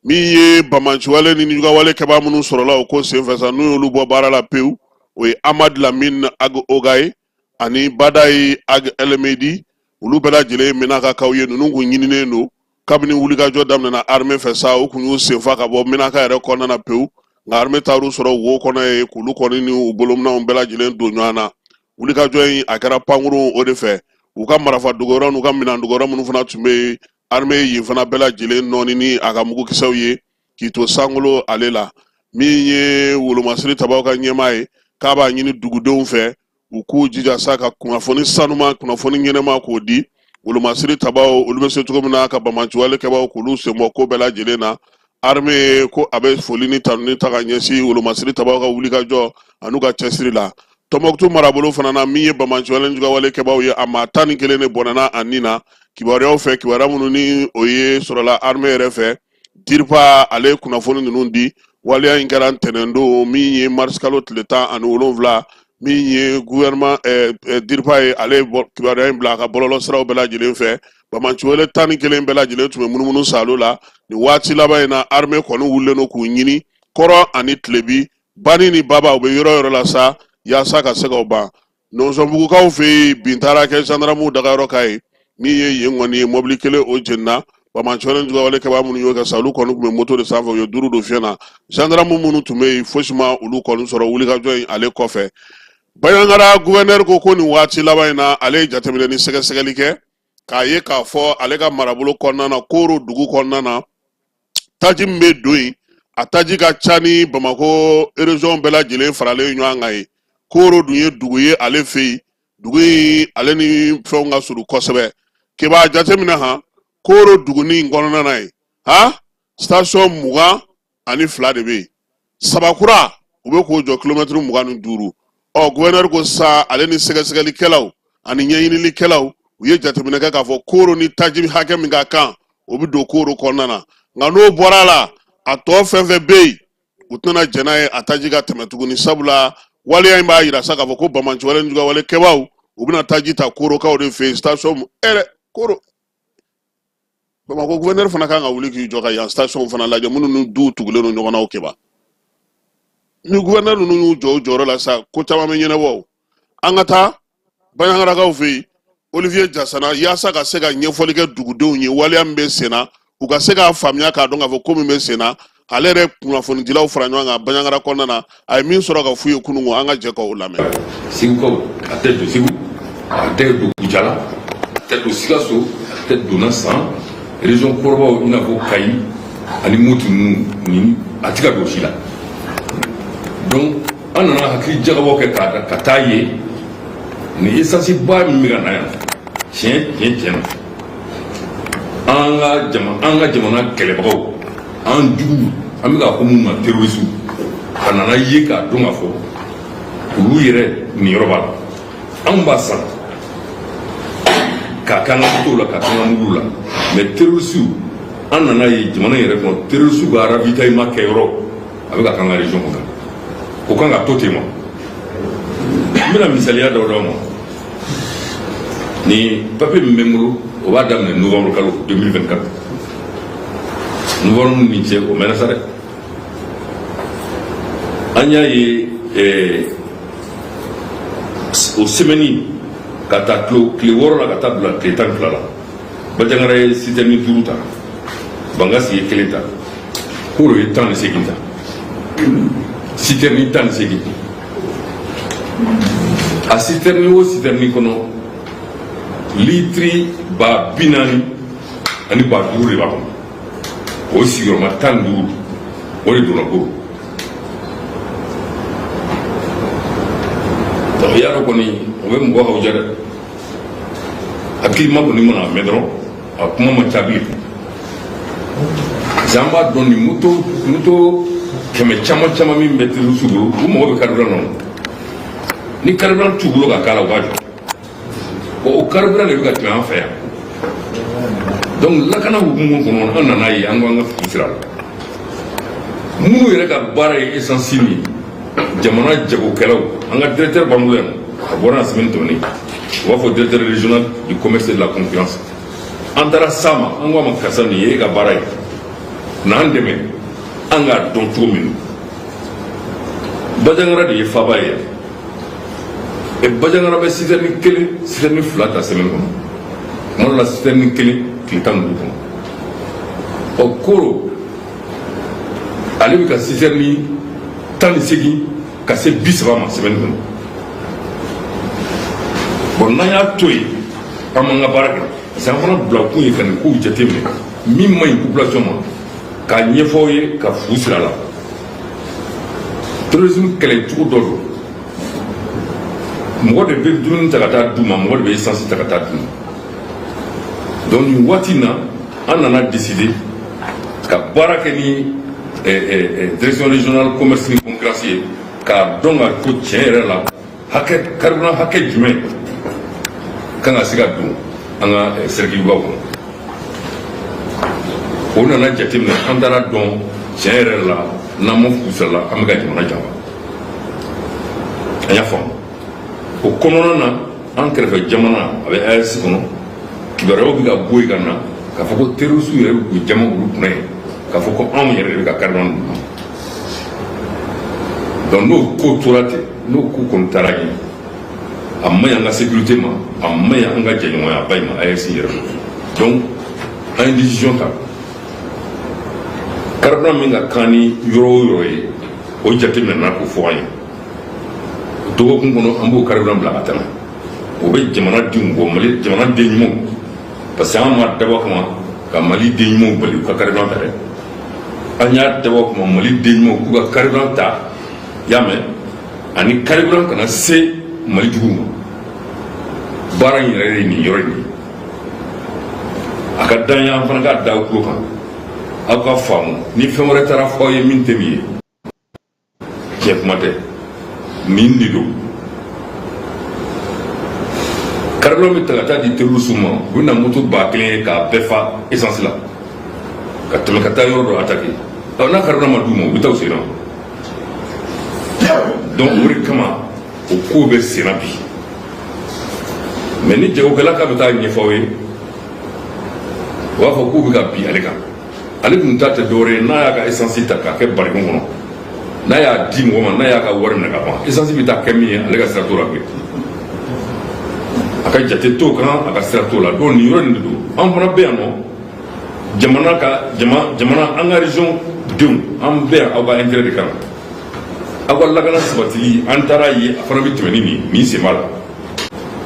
Min ye banbaanciwale ni nijugawale kɛbaa minnu sɔrɔla o ko senfɛ sa, n'u y'olu bɔ baara la pewu, o ye Amad Lamine Ag Ogaye ani Badayi Ag Elmedi. Olu bɛɛ lajɛlen ye Menakakaw ye. Ninnu kun ɲininen don kabini wulikajɔ daminɛna armée fɛ sa. U kun y'u senfa ka bɔ Menaka yɛrɛ kɔnɔna na pewu, nka armée taar'u sɔrɔ wo kɔnɔ yen k'olu kɔni ni u bolominɛnw bɛɛ lajɛlen don ɲɔgɔn na. Wulikajɔ in, a kɛra pankurun o de fɛ. U ka marafa dogoyɔrɔ n'u ka minɛn dogoyɔrɔ minnu fana tun bɛ yen, armée yen fana bɛɛ lajɛlen nɔɔni ni a ka mugukisɛw ye k'i to sankolo ale la. Min ye wolomasiri tabaw ka ɲɛmaa ye, k'a b'a ɲini dugudenw fɛ u k'u jija sa ka kunnafoni sanuma, kunnafoni ɲɛnɛma k'o di wolomasiri tabaw, olu bɛ se cogo min na ka banbaanciwale kɛbaaw k'olu senbɔ ko bɛɛ lajɛlen na. Armée ko a bɛ foli ni tanuni ta ka ɲɛsin wolomasiri tabaw ka wulikajɔ an'u ka cɛsiri la. Tɔnbɔkutu marabolo fana na, min ye banbaanciwale jugawale kɛbaaw ye, a maa 11 de bɔnɛna a ni na kibaruyaw fɛ, kibaruya minnu ni o ye sɔrɔla armée yɛrɛ fɛ. Diripa, ale ye kunnafoni ninnu di. Waleya in kɛra ntɛnɛndon min ye marisikalo tile 17. Min ye gouvernement Diripa ye, ale ye kibaruya in bila a ka bɔlɔlɔ siraw bɛɛ lajɛlen fɛ. Banbaanciwale 11 bɛɛ lajɛlen tun bɛ munumunu saalo la nin waati laban in na. Armée kɔni wulilen don k'u ɲini kɔrɔn ani tilebi, bani ni baba, u bɛ yɔrɔ yɔrɔ la sa yaasa ka se k'o ban. Nɔnsɔnbugukaw fɛ yen, bin taara kɛ zandaramuw dagayɔrɔ kan yen. Min ye yen kɔni ye, mɔbili kelen o jenina. Banbaanciwale jugawale kɛbaa minnu y'o kɛ sa, olu kɔni tun bɛ moto de sanfɛ, u ye duuru don fiɲɛ na. Zandaramu minnu tun bɛ yen, fosi ma olu kɔni sɔrɔ wulikajɔ in ale kɔfɛ. Banjagara guvɛnɛri ko ko nin waati laban in na, ale ye jateminɛ ni sɛgɛsɛgɛli kɛ k'a ye k'a fɔ ale ka marabolo kɔnɔna na, Koro dugu kɔnɔna na, taji min bɛ don yen, a taji ka ca ni Bamakɔ région bɛɛ lajɛlen faralen ɲɔgɔn kan ye. Koro dun ye dugu ye ale fɛ yen, dugu in ale ni fɛnw ka surun kosɛbɛ. K'i b'a jateminɛ han, Koro duguni in kɔnɔna na yen han, station 22 de bɛ yen. Sabakura, u bɛ k'o jɔ kilomɛtiri 25. Ɔ, guvɛnɛri ko sa, ale ni sɛgɛsɛgɛlikɛlaw ani ɲɛɲinilikɛlaw, u ye jateminɛ kɛ k'a fɔ Koro ni taji hakɛ min ka kan, o bɛ don Koro kɔnɔna na. Nka n'o bɔra a la, a tɔ fɛn fɛn bɛ yen, u tɛna jɛn n'a ye a taji ka tɛmɛ tuguni, sabula waleya in b'a yira sa k'a fɔ ko banbaanciwale ni jugawale kɛbaaw, u bɛna taji ta Korokaw de fɛ yen station ɛrɛ Koro. Bamakɔ gouverneur fana kan ka wuli k'i jɔ ka yan station fana lajɛ minnu ni duw tugulen don ɲɔgɔn na. O keba ni gouverneur ninnu y'u jɔ u jɔyɔrɔ la sa, ko caman bɛ ɲɛnabɔ. O an ka taa Banjagarakaw fɛ yen, Olivier Jasana, yaasa ka se ka ɲɛfɔli kɛ dugudenw ye waleya min bɛ sen na, u ka se k'a faamuya k'a dɔn k'a fɔ ko min bɛ sen na. Ale yɛrɛ kunnafonidilaw fara ɲɔgɔn kan Banjagara kɔnɔna na, a ye min sɔrɔ ka f'u ye kununko, an ka jɛ k'o lamɛn. Segukaw, a tɛ don Segu, a tɛ don Kucala, a tɛ don Sikaso, a tɛ donna san région kɔrɔbaw i n'a fɔ Kayi ani Moti ninnu, ni a tɛ ka don si la. Donc an nana hakili jagabɔ kɛ ka taa ye ni essence ba min bɛ ka na yan. Tiɲɛ tiɲɛ tiɲɛ na, an ka jamana kɛlɛbagaw, an juguw An bɛ k'a fɔ minnu ma terroriste, a nana ye k'a dɔn k'a fɔ olu yɛrɛ niyɔrɔ b'a la. Anw b'a san k'a k'an ka motow la, k'a k'an ka mobiliw la, mais terroriste, an nana ye jamana yɛrɛ kɔnɔ, terroriste ka ravitaillement kɛyɔrɔ a bɛ ka k'an ka région kɔnɔ. O kan ka to ten wa? N bɛna misaliya dɔ d'aw ma. Ni papier min bɛ n bolo, o b'a daminɛ novembre kalo 2024. Novembre ni cɛ, o mɛnna sa dɛ. An y'a ye o semaine ka taa tile 6 la ka taa bila tile 12 la, Bajangara ye citerne 5 ta, Bankasi ye kelen ta, Koro ye 18 ta, citerne 18. A citerne o citerne kɔnɔ, litiri 40 000 ani 5000 de b'a kɔnɔ. O sigiyɔrɔma 15, o de donna Koro. Donc i y'a dɔn kɔni, o bɛ mɔgɔ hawuja dɛ. Hakilima kɔni mana mɛn dɔrɔn, a kuma man ca bilen, parce que an b'a dɔn nin moto kɛmɛ caman caman min bɛ terroriste bolo, u mago bɛ carburant na. Ni carburant t'u bolo ka k'a la, u b'a jɔ. Bon, o carburant de bɛ ka tɛmɛ an fɛ yan. Donc lakana hukumu kɔnɔ, an nana ye an ko an ka fu sira la. Minnu yɛrɛ ka baara ye essence min ye, jamana jagokɛlaw, an ka directeur b'an bolo yan, a bɔra yan semaine tɛmɛnen, u b'a fɔ directeur régional du commerce et de la concurrence. An taara s'a ma, an ko a ma: karisa, nin ye e ka baara ye, n'an dɛmɛ an k'a dɔn cogo min. Bajangara de ye faaba ye yan. E Bajangara bɛ citerne kelen, citerne fila ta semaine kɔnɔ, tuma dɔ la citerne kelen tile 15 kɔnɔ. Ɔ, Koro, ale bɛ ka citerne 18 ka se 30 ma semaine kɔnɔ. Bon, n'an y'a to yen, an m'an ka baara kɛ, parce que an fana bila kun ye ka nin kow jateminɛ min man ɲi population ma, k'a ɲɛfɔ aw ye, ka fu sira la. Terrorisme kɛlɛ cogo dɔ don. Mɔgɔ de bɛ dumuni ta ka taa d'u ma, mɔgɔ de bɛ essence ta ka taa d'u ma. Donc nin waati in na, an nana décider ka baara kɛ ni direction régionale commerce ni concurrence ye, k'a dɔn ka ko tiɲɛ yɛrɛ la, hakɛ carburant hakɛ jumɛn kan ka se ka don an ka cercle baw kɔnɔ. O nana jateminɛ, an taara dɔn tiɲɛ yɛrɛ la, n'an ma fu sira la, an bɛ ka jamana janfa. An y'a faamu o kɔnɔna na, an kɛrɛfɛ jamana, a bɛ AES kɔnɔ, kibaruyaw bɛ ka bɔ yen ka na k'a fɔ ko terroriste yɛrɛ bɛ k'u jama olu kunna yen, k'a fɔ ko anw yɛrɛ de bɛ ka carburant d'u ma. Donc n'o ko tora ten, n'o ko kɔni taara ɲɛ, a man ɲi an ka sécurité ma, a man ɲi an ka jɛɲɔgɔnyaba in ma, AES yɛrɛ ma. Donc an ye décision ta, carburant min ka kan ni yɔrɔ o yɔrɔ ye, o jateminɛ k'o fɔ an ye. Dɔgɔkun kɔnɔ, an b'o carburant bila ka tɛmɛ. O bɛ jamana denw bɔ, Mali jamana den ɲumanw, parce que an ma dabɔ kama ka Mali den ɲumanw bali u ka carburant ta dɛ. An y'a dabɔ kama Mali den ɲumanw k'u ka carburant ta, i y'a mɛn, ani carburant kana se Mali juguw ma. Baara in yɛrɛ ye nin yɔrɔ in ye. A ka d'an ye, an fana k'a da aw tulo kan, aw ka faamu. Ni fɛn wɛrɛ taara fɔ aw ye min tɛ nin ye, tiɲɛ kuma tɛ, nin de don. Carburant bɛ ta ka taa di terroriste ma, u bɛ na moto 1000 ye k'a bɛɛ fa essence la ka tɛmɛ ka taa yɔrɔ dɔ attaquer. Ɔ, n'a carburant ma d'u ma, u bɛ taa u sen na. Donc o de kama o ko bɛ sen na bi. Mais ni jagokɛla k'a bɛ taa ɲɛfɔ aw ye, u b'a fɔ k'u bɛ ka bin ale kan. Ale dun ta tɛ dɔwɛrɛ ye, n'a y'a ka essence ta k'a kɛ barikon kɔnɔ, n'a y'a di mɔgɔ ma, n'a y'a ka wari minɛ ka ban, essence bɛ taa kɛ min ye, ale ka sira t'o la bilen, a ka jate t'o kan, a ka sira t'o la. Donc nin yɔrɔ nin de don. An fana bɛ yan nɔ, jamana ka jamana, an ka région denw, an bɛ yan aw ka intérêt de kama, aw ka lakana sabatili. An taara ye, a fana bɛ tɛmɛ ni nin sen b'a la.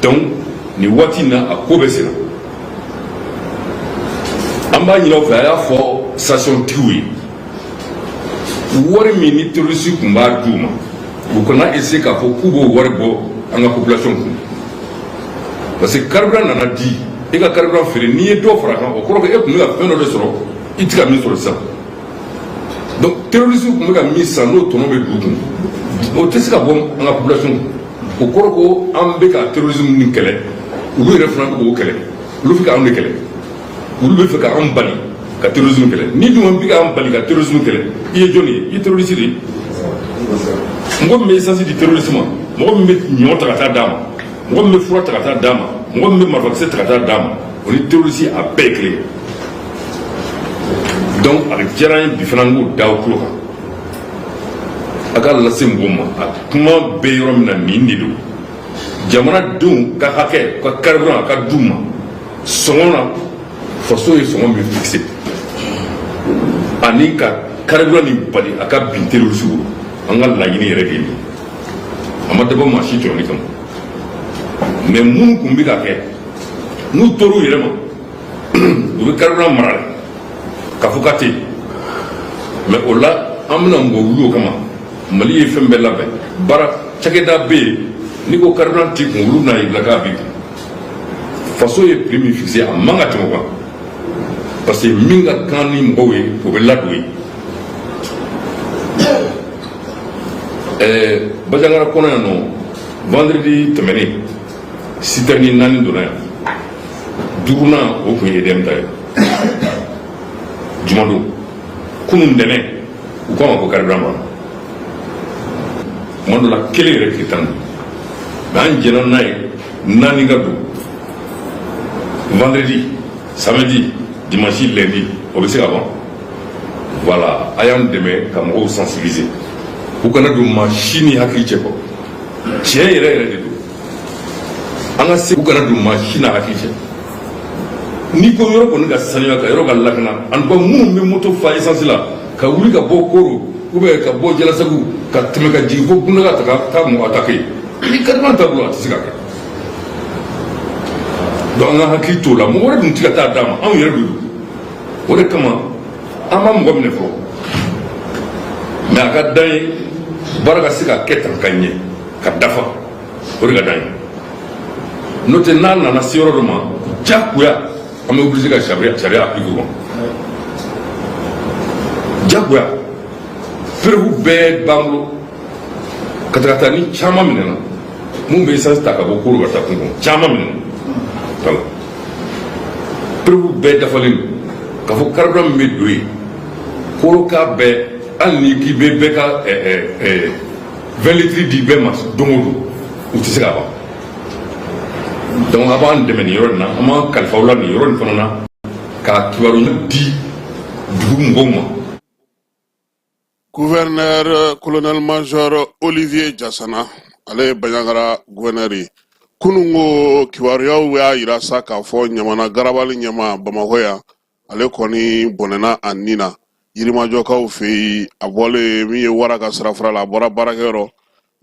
Donc nin waati in na, a ko bɛ sen na. An b'a ɲini aw fɛ, a y'a fɔ station tigiw ye, wari min ni terroriste tun b'a d'u ma, u kana essayer k'a fɔ k'u b'o wari bɔ an ka population kun, parce que carburant nana di, e ka carburant feere, n'i ye dɔ fara a kan, o kɔrɔ ko e tun bɛ ka fɛn dɔ de sɔrɔ i tɛ ka min sɔrɔ sisan. Donc terroriste tun bɛ ka min san, n'o tɔnɔ bɛ dugu kun, o tɛ se ka bɔ an ka population kun. O kɔrɔ ko an bɛ ka terrorisme min kɛlɛ, olu yɛrɛ fana bɛ k'o kɛlɛ. Olu bɛ k'anw de kɛlɛ, olu bɛ fɛ k'an bali ka terrorisme kɛlɛ. Ni dun bɛ k'an bali ka terrorisme kɛlɛ, i ye jɔnni ye? I ye terroriste de ye. Mɔgɔ min bɛ essence di terroriste ma, mɔgɔ min bɛ ɲɔ ta ka taa d'a ma, mɔgɔ min bɛ fura ta ka taa d'a ma, mɔgɔ min bɛ marifakisɛ ta ka taa d'a ma, o ni terroriste a bɛɛ ye kelen ye. Donc a diyara n ye bi fana, n k'o da aw tulo kan, a ka lase mɔgɔw ma. A kuma bɛ yɔrɔ min na, nin de don: jamanadenw ka hakɛ, ka carburant a ka d'u ma sɔngɔ na, faso ye sɔngɔ min fixé, ani ka carburant nin bali a ka bin terroriste bolo. An ka laɲini yɛrɛ de ye nin ye. A ma dabɔ maa si tɔɲɔni kama, mais minnu tun bɛ ka kɛ, n'u tor'u yɛrɛ ma, u bɛ carburant mara k'a fɔ k'a tɛ yen. Mais o la, an bɛna mɔgɔ wuli o kama. Mali ye fɛn bɛɛ labɛn, baara cakɛda bɛ yen. N'i ko carburant t'i kun, olu bɛna yir'i la k'a b'i kun. Faso ye prix min fixé, a man ka tɛmɛ o kan, parce que min ka kan ni mɔgɔw ye, o bɛ ladon yen. Bajangara kɔnɔ yan nɔ, vendredi tɛmɛnen, citerne naani donna yan. Duurunan, o tun ye EDM ta ye jumadon. Kunun ntɛnɛn, u k'a ma ko carburant banna. Tuma dɔ la, kelen yɛrɛ tile 10. Mais an jɛnna n'a ye, naani ka don vendredi, samedi, dimanche, lundi, o bɛ se ka ban. Voilà, a y'an dɛmɛ ka mɔgɔw sensibiliser, u kana don maa si ni hakili cɛ kɔ. Tiɲɛ yɛrɛ yɛrɛ de don, an ka se u kana don maa si n'a hakili cɛ. N'i ko yɔrɔ kɔni ka sanuya, ka yɔrɔ ka lakana, en tout cas minnu bɛ moto fa essence la ka wuli ka bɔ Koro ou bien ka bɔ Jalasagu ka tɛmɛ ka jigin fo Gundaga, ta ka taa mɔgɔ attaquer, ni carburant t'a bolo, a tɛ se ka kɛ. Donc an ka hakili t'o la. Mɔgɔ wɛrɛ dun tɛ ka taa d'a ma, anw yɛrɛ de don. O de kama an ma mɔgɔ minɛ fɔlɔ, mais a ka d'an ye baara ka se ka kɛ tan ka ɲɛ ka dafa, o de ka d'an ye. N'o tɛ, n'a nana se yɔrɔ dɔ ma, jagoya an bɛ obligé ka sariya appliquer o kan, jagoya. Preuve bɛɛ b'an bolo ka taa ni caman minɛna, mun bɛ essence ta ka bɔ Koro ka taa kun kɔnɔ, caman minɛna. Voilà, preuve bɛɛ dafalen don k'a fɔ carburant min bɛ don yen, Koro k'a bɛɛ. Hali ni k'i bɛ bɛɛ ka 20 litres di bɛɛ ma don o don, u tɛ se ka ban. Donc a b'an dɛmɛ nin yɔrɔ in na, an b'an kalifa aw la nin yɔrɔ in fana na, ka kibaru di dugu mɔgɔw ma. Gouverneur colonel major Olivier Jasana, ale ye Banjagara gouverneur ye. Kunun ko kibaruyaw y'a yira sa k'a fɔ Ɲamana garabali ɲɛma Bamakɔ yan, ale kɔni bɔnɛna a nin na Yirimajɔkaw fɛ yen. A bɔlen min ye wara ka sirafara la, a bɔra baarakɛyɔrɔ,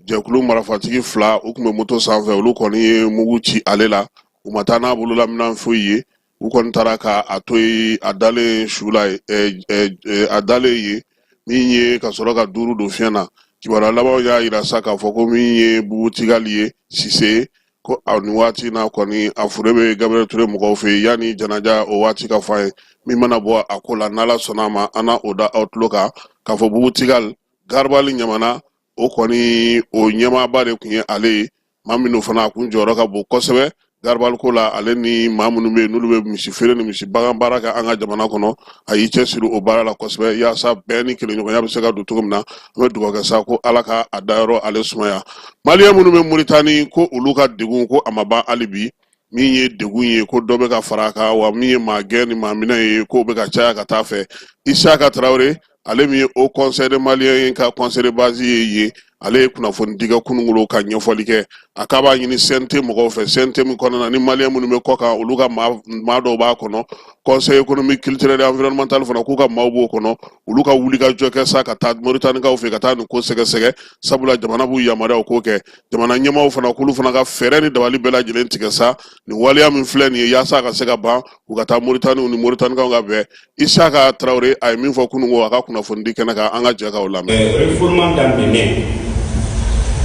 jɛkulu marifatigi fila, u tun bɛ moto sanfɛ, olu kɔni ye mugu ci ale la. U ma taa n'a bololaminɛn foyi ye, u kɔni taara ka a to yen, a dalen su la, a dalen yen min ye ka sɔrɔ ka duuru don fiɲɛ na. Kibaruya labanw y'a yira sa k'a fɔ ko min ye Bubutigali ye Sise, ko a nin waati na kɔni, a fure bɛ Gabriel Ture mɔgɔw fɛ yen. Yanni janaja o waati ka fɔ an ye, min mana bɔ a ko la, n'Ala sɔnna a ma, an na o da aw tulo kan k'a fɔ Bubutigali garabali Ɲamana, o kɔni o ɲɛmaaba de tun ye ale ye. Maa minnu fana, a kun jɔyɔrɔ ka bon kosɛbɛ garibaliko la, ale ni maa minnu bɛ yen n'olu bɛ misi feere ni misi bagan baara kɛ an ka jamana kɔnɔ, a y'i cɛsiri o baara la kosɛbɛ yaasa bɛn ni kelenɲɔgɔnya bɛ se ka don cogo min na. An bɛ dugawu kɛ sa ko Ala ka a dayɔrɔ ale sumaya. Maliyɛn minnu bɛ Moritani, ko olu ka degun, ko a ma ban hali bi. Min ye degun ye, ko dɔ bɛ ka fara a kan, wa min ye maa gɛn ni maa minɛ ye, k'o bɛ ka caya ka taa fɛ. Isaka Tarawele, ale min ye Haut Conseil des Maliens ye, ka conseil de base ye yen, ale ye kunnafoni di kɛ kunungolo ka ɲɛfɔli kɛ. A k'a b'a ɲini CNT mɔgɔw fɛ, CNT min kɔnɔna na ni maliyɛn minnu bɛ kɔ kan, olu ka maa dɔw b'a kɔnɔ, Conseil économique, culturel et environnemental fana, k'u ka maaw b'o kɔnɔ, olu ka wuli ka jɔ kɛ sa ka taa Moritanikaw fɛ ka taa nin ko sɛgɛsɛgɛ, sabula jamana b'u yamaruya o k'o kɛ. Jamana ɲɛmaaw fana, k'olu fana ka fɛɛrɛ ni dabali bɛɛ lajɛlen tigɛ sa nin waleya min filɛ nin ye, yaasa a ka se ka ban, u ka taa Moritaniw ni Moritanikaw ka bɛn. Isaka Tarawele, a ye min fɔ kununko a ka kunnafonidi kɛnɛ kan, an ka jɛ k'o lamɛn. Refoulement daminɛ,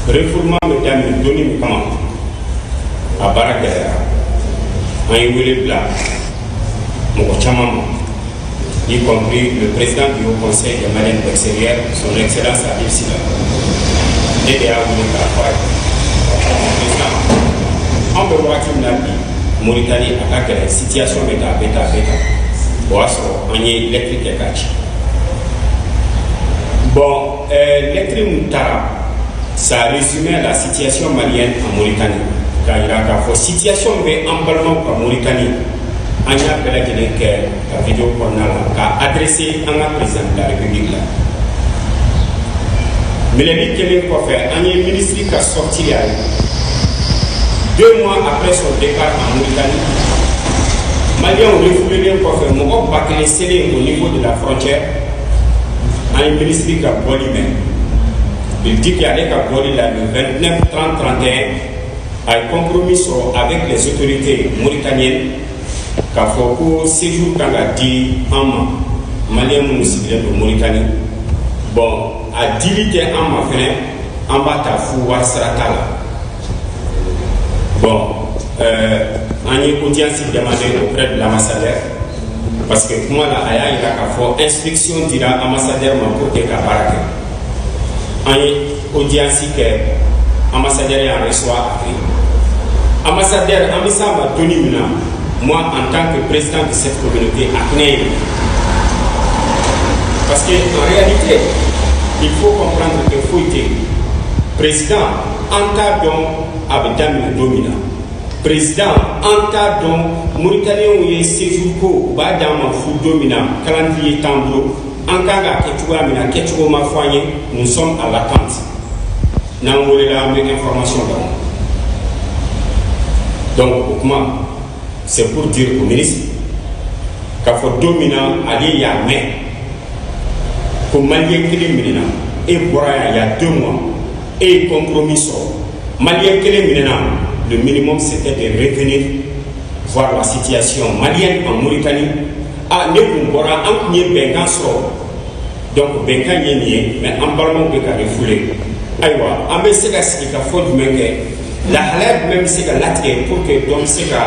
refoulement bɛ daminɛ donni min kama, a baara gɛlɛyara. An ye wele bila mɔgɔ caman ma. Y compris le président du Haut Conseil des Maliens de l'extérieur, son Excellence Habib Sylla. Ne de y'a wele k'a fɔ a ye. Président, anw bɛ wagati min na bi Mauritanie, a ka gɛlɛn, situation bɛ tan, a bɛ tan, a bɛ tan. O y'a sɔrɔ an ye lettre kɛ k'a ci. Bon, lettre min taara, ça résumait la situation malienne en Mauritanie. K'a yira k'a fɔ situation bɛ an balimaw kan Mauritanie. An y'a bɛɛ lajɛlen kɛ ka vidéo kɔnɔna la k'a adressé an ka président de la République la. Minɛli kɛlen kɔfɛ, an ye ministre ka sortie y'a ye. 2 mois après son départ en Mauritanie, Maliens refoulés kɔfɛ, mɔgɔ 1000 selen au niveau de la frontière, an ye ministre ka bɔli mɛn. Il dit qu'ale ka bɔli la, le 29, 30, 31, a ye compromis sɔrɔ avec les autorités mauritaniennes k'a fɔ ko séjour kan ka di an ma, Malien minnu sigilen don Mauritanie. Bon, a dili tɛ an ma fɛnɛ, an b'a ta fu, wari sara t'a la. Bon, an ye audience demandé auprès de l'ambassadeur, parce que kuma la, a y'a yira k'a fɔ instruction dira ambassadeur ma pour que ka baara kɛ. An ye audience kɛ, ambassadeur y'an reçoit a fɛ yen. Ambassadeur, an bɛ s'a ma donni min na, moi, en tant que président de cette communauté, a hinɛ ye, parce que en réalité, il faut comprendre que foyi tɛ yen. Président, an t'a dɔn a bɛ daminɛ don min na. Président, an t'a dɔn Mauritaniens ye séjour ko u b'a d'an ma fu don min na. Calendrier t'an bolo, an kan k'a kɛ cogoya min na, kɛcogo ma fɔ an ye. Nous sommes à l'attente. N'an welela, an bɛ information d'aw ma. Donc o kuma, c'est pour dire au ministre k'a fɔ don min na ale y'a mɛn ko Malien kelen minɛna, e bɔra yan il y a 2 mois, e ye compromis sɔrɔ, Malien kelen minɛna, le minimum, c'était de revenir voir la situation malienne en Mauritanie. Ah, ne kun bɔra, an kun ye bɛnkan sɔrɔ, donc bɛnkan ye nin ye, mais an balimaw bɛ ka refoulé. Ayiwa, an bɛ se ka sigi ka fɔ jumɛn kɛ? Lahalaya jumɛn bɛ se ka latigɛ pour que dɔ bɛ se ka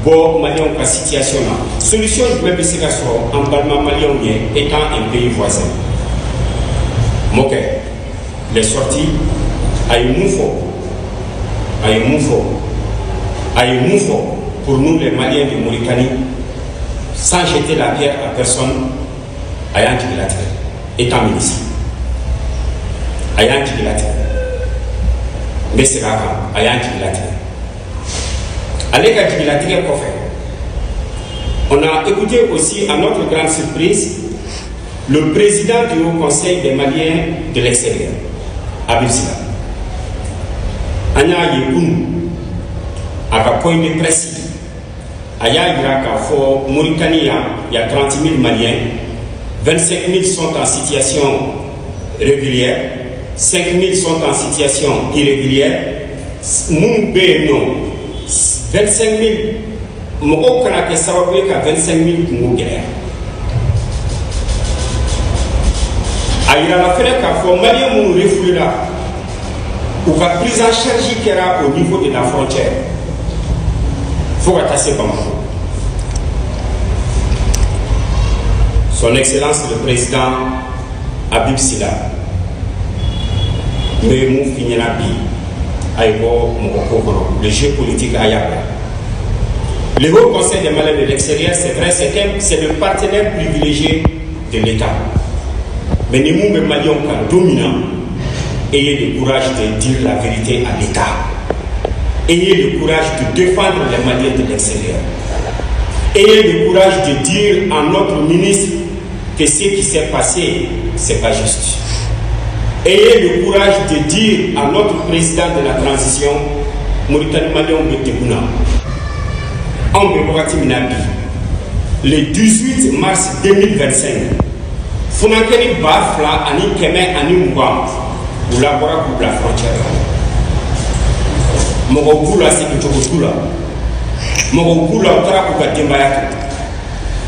bɔ Malienw ka situation na? Solution jumɛn bɛ se ka sɔrɔ an balima Malienw ye, étant un pays voisin? Mɔkɛ, les sorties, a ye mun fɔ? A ye mun fɔ? A ye mun fɔ? Pour nous, les Maliens de Mauritanie, sans jeter la pierre à personne, a y'an jigi latigɛ. Étant ministre, a y'an jigi latigɛ. N bɛ segin a kan, a y'an jigi latigɛ. Ale ka jigilatigɛ kɔfɛ, on a écouté aussi, à notre grande surprise, le président du Haut Conseil des Maliens de l'extérieur, Habib Sylla. An y'a ye kunun a ka point de presse, a y'a yira k'a fɔ Mauritanie yan, il y a 30 000 Maliens, 25 000 sont en situation régulière, 5 000 sont en situation irrégulière. Minnu bɛ yen nɔ, 25 000 mɔgɔw kana kɛ sababu ye ka 25 000 kungo gɛlɛya. A yirala fɛnɛ k'a fɔ Malien minnu refoulé la, u ka prise en charge kɛra au niveau de la frontière fo ka taa se Bamakɔ. Son Excellence le président Habib Sylla, n bɛ mun f'i ɲɛna bi? A ye bɔ mɔgɔ ko kɔnɔ, le jeu politique, a y'a bila. Le Haut Conseil des Maliens de l'extérieur, c'est vrai, c'est le partenaire privilégié de l'État, mais ni mun bɛ Malienw kan don min na, ayez le courage de dire la vérité à l'État. Ayez le courage de défendre les Maliens de l'extérieur. Ayez le courage de dire à notre ministre que ce qui s'est passé, c'est pas juste. Ayez le courage de dire à notre président de la transition, Mauritanie Maliens bɛ degun na. Anw bɛ wagati min na bi, le 18 mars 2025, funankɛni 2120, u labɔra k'u bila frontière la. Mɔgɔw b'u la, segin cogo t'u la. Mɔgɔw b'u la, u taara k'u ka denbaya to.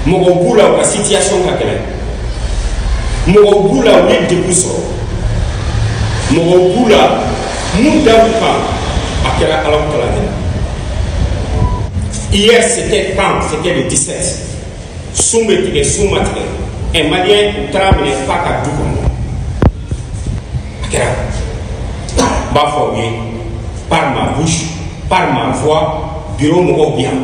Mɔgɔw b'u la, u ka situation ka gɛlɛn. Mɔgɔw b'u la, u ye degun sɔrɔ. Mɔgɔw b'u la, mun dar'u kan, a kɛra Alahu Taala de la. Hier, c'était quand? C'était le 17. Sun bɛ tigɛ, sun ma tigɛ. Un Malien, u taara minɛ f'a ka du kɔnɔ. A kɛra. N b'a fɔ u ye par ma bouche, par ma voix, bureau mɔgɔw bi yan.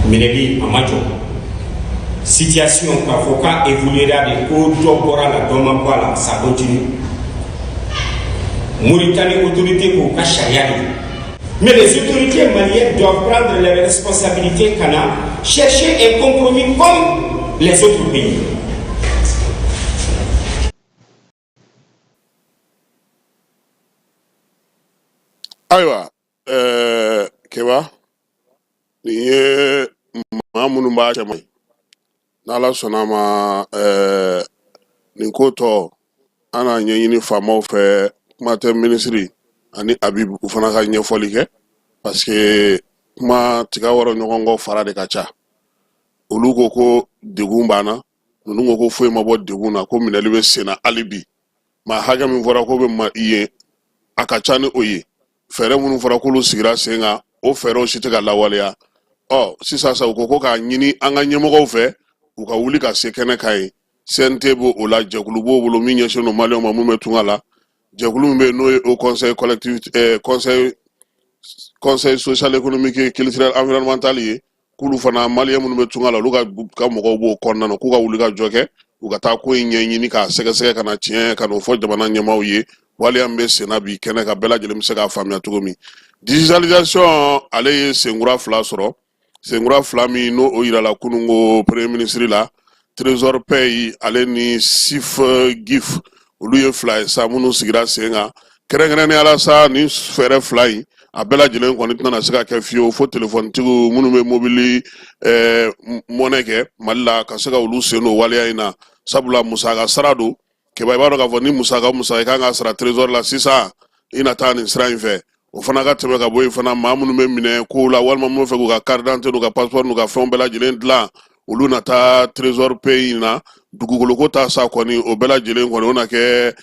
Minɛli a ma jɔ. Situation k'a fɔ k'a évoluera de, ko dɔ bɔra la, dɔ ma bɔ a la, ça continue. Mauritanie autorité k'u ka sariya de don. Mais les autorités maliennes doivent prendre leurs responsabilités ka na chercher un compromis comme les autres pays. Ayiwa, Keba, nin ye maa minnu b'a cɛma ye, n'Ala sɔnna a ma, nin ko tɔ an n'a ɲɛɲini faamaw fɛ, kuma tɛ minisiri ani Abibu, u fana ka ɲɛfɔli kɛ, parce que kuma tiga wɔrɔ ɲɔgɔn kɔ fara de ka ca. Olu ko ko degun b'an na, ninnu ko ko foyi ma bɔ degun na, ko minɛli bɛ sen na hali bi. Maa hakɛ min fɔra ko bɛ ma yen, a ka ca ni o ye. Fɛɛrɛ minnu fɔra k'olu sigira sen kan, o fɛɛrɛw si tɛ ka lawaleya. Ɔ sisan sa, u ko ko k'a ɲini an ka ɲɛmɔgɔw fɛ, u ka wuli ka se kɛnɛ kan yen. CNT b'o o la, jɛkulu b'o bolo min ɲɛsinnen don maliyɛnw ma mun bɛ tunga la. Jɛkulu min bɛ yen n'o ye haut conseil collectif, conseil social, économique, culturel, environnemental ye, k'olu fana maliyɛn minnu bɛ tunga la, olu ka mɔgɔw b'o kɔnɔna na, k'u ka wuli ka jɔ kɛ, u ka taa ko in ɲɛɲini k'a sɛgɛsɛgɛ ka na tiɲɛ ka n'o fɔ jamana ɲɛmaaw ye. Waleya min bɛ senna bi kɛnɛ kan, bɛɛ lajɛlen bɛ se k'a faamuya cogo min. Digitalisation, ale ye senkura fila sɔrɔ, senkura fila min n'o o yirala kununko premier ministre la. Trésor Pay ale ni Sif Gif, olu ye fila ye sa minnu sigira sen kan. Kɛrɛnkɛrɛnnenya la sa, nin fɛɛrɛ fila in a bɛɛ lajɛlen kɔni tɛna se ka kɛ fiyewu fo telefɔnitigiw minnu bɛ mobili mɔnɛ kɛ Mali la ka se ka olu sen don waleya in na, sabula musaka sara don. Keba, i b'a dɔn k'a fɔ ni musaka musaka i kan ka sara trésor la sisan, i na taa nin sira in fɛ. O fana ka tɛmɛ ka bɔ yen fana, maa minnu bɛ minɛ kow la walima minnu bɛ fɛ k'u ka carte d'identité n'u ka passeport n'u ka fɛnw bɛɛ lajɛlen dilan, olu na taa trésor pay in na. Dugukoloko ta sa kɔni, o bɛɛ lajɛlen kɔni o na kɛ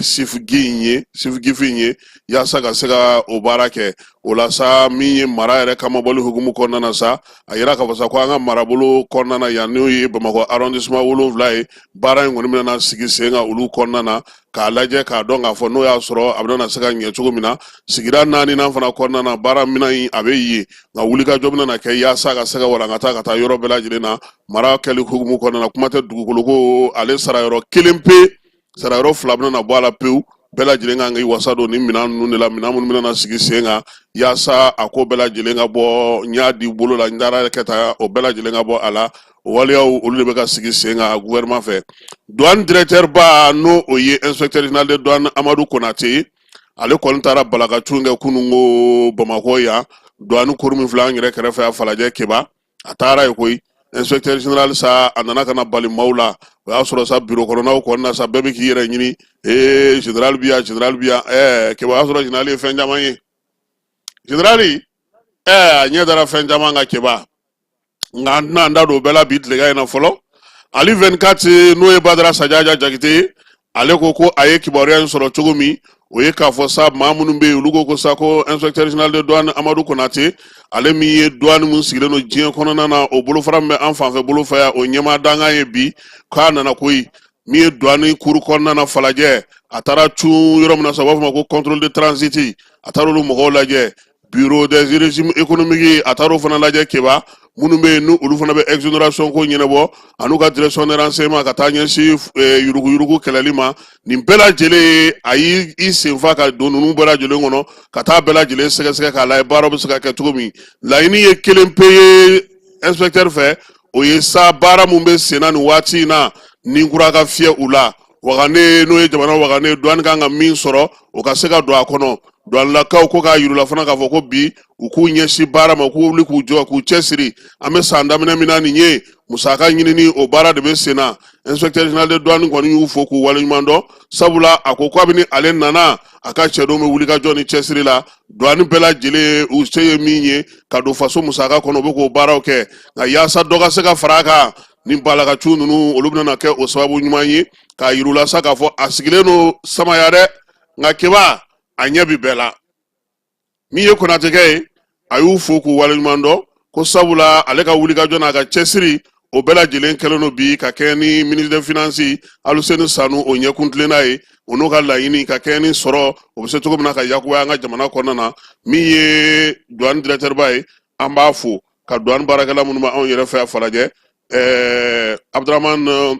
SIFGI in ye, SIFGIF in ye, yaasa ka se ka o baara kɛ. O la sa, min ye mara yɛrɛ kamabɔli hukumu kɔnɔna na sa, a yira k'a fɔ sa ko an ka marabolo kɔnɔna na yan, n'o ye Bamakɔ arrondissement 7 ye, baara in kɔni bɛna sigi sen kan olu kɔnɔna na, k'a lajɛ k'a dɔn k'a fɔ n'o y'a sɔrɔ a bɛna se ka ɲɛ cogo min na. Sigida naaninan fana kɔnɔna na, baara minɛn in a bɛ yen, nka wulikajɔ bɛna kɛ yaasa ka se ka walankata ka taa yɔrɔ bɛɛ lajɛlen na mara kɛli hukumu kɔnɔna na. Kuma tɛ dugukoloko ale sara yɔrɔ kelen pe, sara yɔrɔ fila bɛna bɔ a la pewu. Bɛɛ lajɛlen kan k'i wasa don nin minɛn ninnu de la, minɛn minnu bɛna sigi sen kan yaasa a ko bɛɛ lajɛlen ka bɔ n y'a di bolo la, n taara kɛ tan, o bɛɛ lajɛlen ka bɔ a la. O waleyaw olu de bɛ ka sigi sen kan gouvernement fɛ. Douane directeur ba, n'o o ye inspecteur général de douane Amadu Konate ye, ale kɔni taara balakacun kɛ kununko Bamakɔ yan, douane kuru min filɛ an yɛrɛ kɛrɛfɛ yan Falajɛ. Keba, a taara yen koyi. Inspecteur général sa, a nana ka na bali maaw la. O y'a sɔrɔ sa bureau kɔnɔnaw kɔnɔna sa, bɛɛ bɛ k'i yɛrɛ ɲini, ee général bi yan, général bi yan. Keba, o y'a sɔrɔ général ye fɛn caman ye. Général, a ɲɛ dara fɛn caman kan Keba, nka an tɛna an da don o bɛɛ la bi tilegan in na fɔlɔ. Ali 24, n'o ye Badara Sajaja Jakite ye, ale ko ko a ye kibaruya in sɔrɔ cogo min, o ye k'a fɔ sa maa minnu bɛ yen, olu ko ko sa ko inspecteur général de douane Amadu Konate, ale min ye douane min sigilen don diɲɛ kɔnɔna na, o bolofara min bɛ an fanfɛ bolo fɛ yan, o ɲɛmaa dankan ye bi, k'a nana koyi. Min ye douane kuru kɔnɔna na Falajɛ, a taara cun yɔrɔ min na sa, u b'a fɔ ma ko contrôle de transit, a taara olu mɔgɔw lajɛ. Bureau des régimes économiques, a taar'o fana lajɛ. Keba, minnu bɛ yen ni olu fana bɛ exonération ko ɲɛnabɔ, an'u ka direction de renseignement ka taa ɲɛsin yuruguyurugu kɛlɛli ma, nin bɛɛ lajɛlen a y'i senfa ka don ninnu bɛɛ lajɛlen kɔnɔ, ka taa bɛɛ lajɛlen sɛgɛsɛgɛ k'a lajɛ baara bɛ se ka kɛ cogo min. Laɲini ye kelen pe ye inspecteur fɛ, o ye sa baara mun bɛ senna nin waati in na, ni kura ka fiyɛ u la. Wagane, n'o ye jamana wagane, douane kan ka min sɔrɔ, o ka se ka don a kɔnɔ. Douanelakaw ko k'a yir'u la fana k'a fɔ ko bi u k'u ɲɛsin baara ma, u k'u wuli k'u jɔ k'u cɛsiri. An bɛ san daminɛ min na nin ye, musaka ɲinini o baara de bɛ sen na. Inspecteur général de douane kɔni y'u fo k'u waleɲuman dɔn, sabula a ko kabini ale nana, a ka cɛdenw bɛ wulikajɔ ni cɛsiri la. Douane bɛɛ lajɛlen u se ye min ye ka don faso musaka kɔnɔ, u bɛ k'o baaraw kɛ, nka yaasa dɔ ka se ka fara a kan, ni balakacu ninnu olu bɛna kɛ o sababu ɲuman ye k'a yir'u la sa k'a fɔ a sigilen don samaya dɛ, nka Keba, a ɲɛ bi bɛɛ la. Min ye Konatekɛ ye, a y'u fo k'u waleɲuman dɔn. Ko sabula ale ka wulikajɔ n'a ka cɛsiri, o bɛɛ lajɛlen kɛlen don bi ka kɛɲɛ ni ministre des finances Aluseni Sanu, o ɲɛkun tilenna ye, o n'o ka laɲini ka kɛɲɛ ni sɔrɔ o bɛ se cogo min na ka yakubaya an ka jamana kɔnɔna na. Min ye douane directeur ba ye, an b'a fo, ka douane baarakɛla minnu bɛ anw yɛrɛ fɛ yan Falajɛ, Abdramane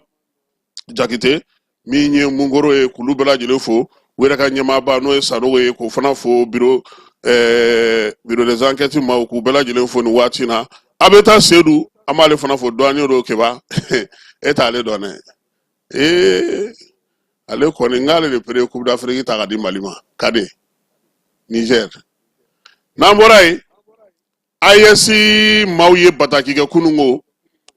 Jakite, min ye Munkoro ye, k'olu bɛɛ lajɛlen fo. U yɛrɛ ka ɲɛmaaba, n'o ye Sanogo ye, k'o fana fo, bureau des enquêtes maaw, k'u bɛɛ lajɛlen fo nin waati na. A bɛ taa Sedu, an b'ale fana fo, douanier don. Keba, e t'ale dɔn dɛ. Ee, ale kɔni, n k'ale de pere Coupe d'Afrique ta ka di Mali ma ka di Niger. N'an bɔra yen, AES maaw ye bataki kɛ kununko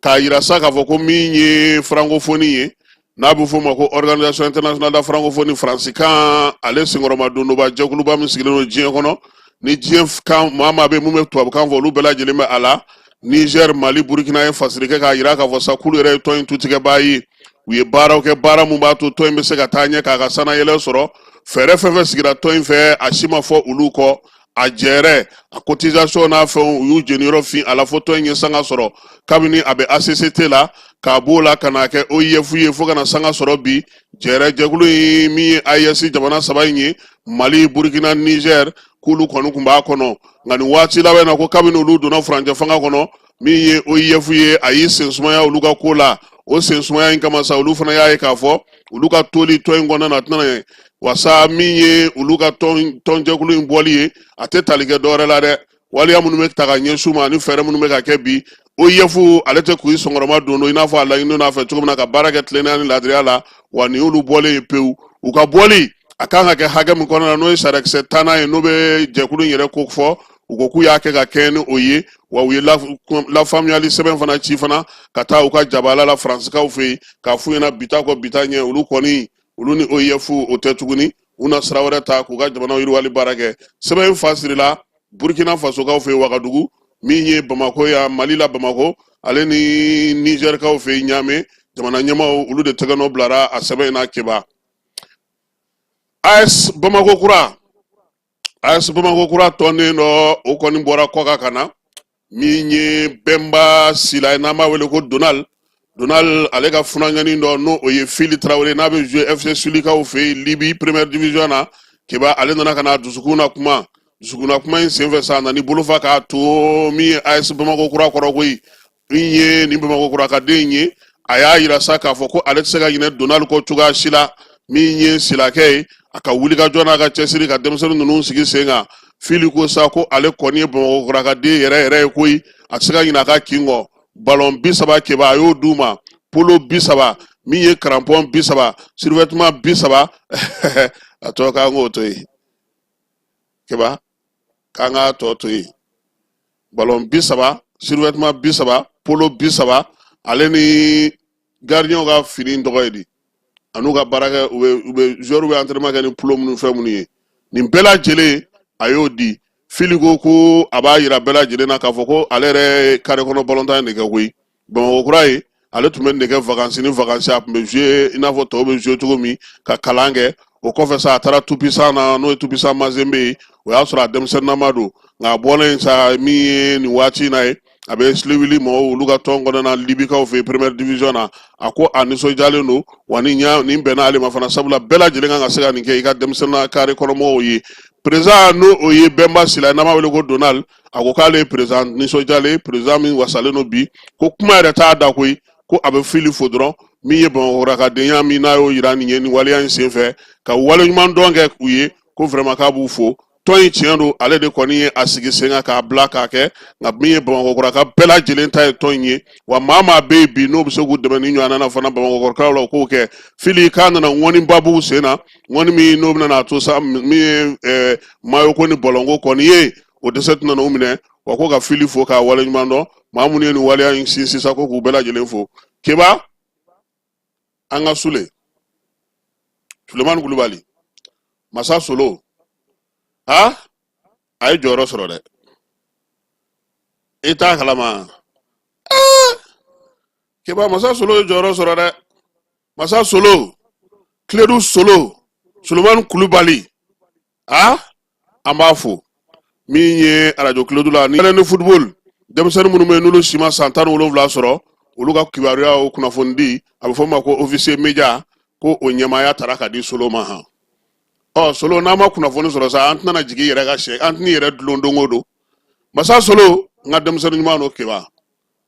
k'a yira sa k'a fɔ ko min ye francophonie ye, n'a bɛ f'o ma ko Organisation internationale de la francophonie, faransikan ale senkɔrɔma dondoba jɛkuluba min sigilen don diɲɛ kɔnɔ, ni diɲɛ kan maa maa bɛ mun bɛ tubabukan fɔ, olu bɛɛ lajɛlen bɛ a la. Niger, Mali, Burkina ye fasiri kɛ k'a yira k'a fɔ sa k'olu yɛrɛ ye tɔn in tutigɛbaa ye. U ye baaraw kɛ, baara mun b'a to tɔn in bɛ se ka taa ɲɛ k'a ka sanayɛlɛ sɔrɔ. Fɛɛrɛ fɛn fɛn sigira tɔn in fɛ, a si ma fɔ olu kɔ. A jɛrɛ a cotisation n'a fɛnw, u y'u jeniyɔrɔ fin a la fo tɔn in ye sanga sɔrɔ. Kabini a bɛ ACCT la, k'a b'o la ka n'a kɛ OIF ye, fo ka na sanga sɔrɔ bi. Jɛrɛ jɛkulu in min ye AES jamana saba in ye, Mali, Burkina, Niger, k'olu kɔni tun b'a kɔnɔ. Nka nin waati laban in na, ko kabini olu donna furancɛ fanga kɔnɔ, min ye OIF ye, a y'i sen sumaya olu ka ko la. O sen sumaya in kama sa, olu fana y'a ye k'a fɔ olu ka toli tɔn in kɔnɔna na tɛna ye wasa. Min ye olu ka tɔnjɛkulu in bɔli ye, a tɛ tali kɛ dɔwɛrɛ la dɛ, waleya minnu bɛ ta ka ɲɛsin u ma ani fɛɛrɛ minnu bɛ ka kɛ bi, OIF ale tɛ k'i sɔnkɔrɔma don don i n'a fɔ a laɲini n'a fɛ cogo min na ka baara kɛ tilennenya ni laadiriya la. Wa nin y'olu bɔlen ye pewu. U ka bɔli a kan ka kɛ hakɛ min kɔnɔna na, n'o ye sariyakisɛ tannan ye, n'o bɛ jɛkulu in yɛrɛ ko fɔ, u ko k'u y'a kɛ ka kɛɲɛ ni o ye. Wa u ye lafaamuyali sɛbɛn fana ci fana ka taa u ka jabala la Faransikaw fɛ yen, k'a f'u ɲɛna bi ta kɔ bi ta ɲɛ, olu kɔni, olu ni OIF o tɛ tuguni, u na sira wɛrɛ ta k'u ka jamana yiriwali baara kɛ. Sɛbɛn in fa sirila Burkina Fasokaw fɛ yen Wagadugu, min ye Bamakɔ yan Mali la Bamakɔ, ale ni Nizɛrikaw fɛ yen Ɲame. Jamana ɲɛmaaw, olu de tɛgɛnɔ bilara a sɛbɛn in na. Keba, AS Bamakɔ kura, AS Bamakɔ kura tɔnden dɔ, o kɔni bɔra kɔkan ka na, min ye Bɛnba Sila ye, n'an b'a wele ko Donald. Donald ale ka funankɛnin dɔ, n'o o ye Fili Tarawele, n'a bɛ jouer FC Sulikaw fɛ yen Libi première division na. Keba, ale nana ka na dusukun na kuma. Dusukun na kuma in senfɛ sa, a nana bolo fa k'a to min ye AS Bamakɔ kura kɔrɔ koyi. Min ye nin Bamakɔ kura ka den ye, a y'a yira sa k'a fɔ ko ale tɛ se ka ɲinɛ Donald kɔ cogoya si la. Min ye Silakɛ ye, a ka wulikajɔ n'a ka cɛsiri ka denmisɛnnin ninnu sigi sen kan. Fili ko sa ko ale kɔni ye Bamakɔ kura ka den yɛrɛ yɛrɛ ye koyi, a tɛ se ka ɲinɛ a ka kin kɔ. Balɔn 30, Keba, a y'o d'u ma, polo 30, min ye crampon 30, survêtement 30. A tɔ k'an k'o to yen. Keba, k'an k'a tɔ to yen. Balɔn 30, survêtement 30, polo 30, ale ni gardien ka fini tɔgɔ ye di, an'u ka baarakɛ, u bɛ joueur bɛ entraînement kɛ ni polo minnu, fɛn minnu ye, nin bɛɛ lajɛlen a y'o di. Fili ko ko a b'a yira bɛɛ lajɛlen na k'a fɔ ko ale yɛrɛ ye carré kɔnɔ balontan in de kɛ koyi. Bamakɔ kura ye, ale tun bɛ nin de kɛ vacances ni vacances, a tun bɛ jouer i n'a fɔ tɔw bɛ jouer cogo min, ka kalan kɛ. O kɔfɛ sa, a taara Tout-Puissant na, n'o ye Tout-Puissant Mazembe ye. O y'a sɔrɔ a denmisɛnninnama don, nka a bɔlen sa, min ye nin waati in na ye, a bɛ Siliwili mɔgɔw, olu ka tɔn kɔnɔna na Libikaw fɛ yen première division na. A ko a nisɔndiyalen don, wa ni ɲa nin bɛnna ale ma fana, sabula bɛɛ lajɛlen kan ka se ka nin kɛ i ka denmisɛnnin carré kɔnɔmɔgɔw ye. Président, n'o o ye Bɛnba Sila ye, n'an b'a wele ko Donald, a ko k'ale ye président nisɔndiyalen, président min wasalen don bi, ko kuma yɛrɛ t'a da koyi, ko a bɛ Fili fo dɔrɔn. Min ye bamakɔkura min n'a y'o yira nin ye nin waleya in senfɛ, ka waleɲuman dɔn kɛ u ye, ko vraiment k'a b'u fo. Tɔn in, tiɲɛ don, ale de kɔni ye a sigi sen kan k'a bila k'a kɛ, nka min ye bamakɔkura ka bɛɛ lajɛlen ta ye tɔn in ye. Wa maa maa bɛ yen bi n'o bɛ se k'u dɛmɛ ni ɲɔgɔnna na fana bamakɔkɔrɔkaw la, u k'o kɛ. Fili k'a nana ŋɔniba b'u sen na, ŋɔni min n'o bɛna to sa, min ye maillot ko ni ballon ko kɔni ye, o dɛsɛ tɛna n'u minɛ. Wa ko ka Fili fo k'a waleɲuman dɔn. Maa minnu ye nin waleya in sinsin sa, ko k'u bɛɛ lajɛlen fo. Keba, an ka Sule Sulemani Kulubali, masa solo, ha, a ye jɔyɔrɔ sɔrɔ dɛ. I t'a kalama, Keba, masa solo ye jɔyɔrɔ sɔrɔ dɛ. Masa solo, Kiledu solo, Sulemani Kulubali, a an b'a fo. Min ye arajo Kiledu la ni football Denmisɛnnin minnu bɛ yen n'olu si ma san 17 sɔrɔ, olu ka kibaruyaw kunnafonidi, a bɛ fɔ o ma ko officier média, ko o ɲɛmaaya tara ka di Solo ma han. Ɔ Solo, n'an ma kunnafoni sɔrɔ sa, an tɛna jigin i yɛrɛ ka sɛ, an tɛn'i yɛrɛ dulon don o don. Masa Solo, n ka denmisɛnnin ɲuman don Keba,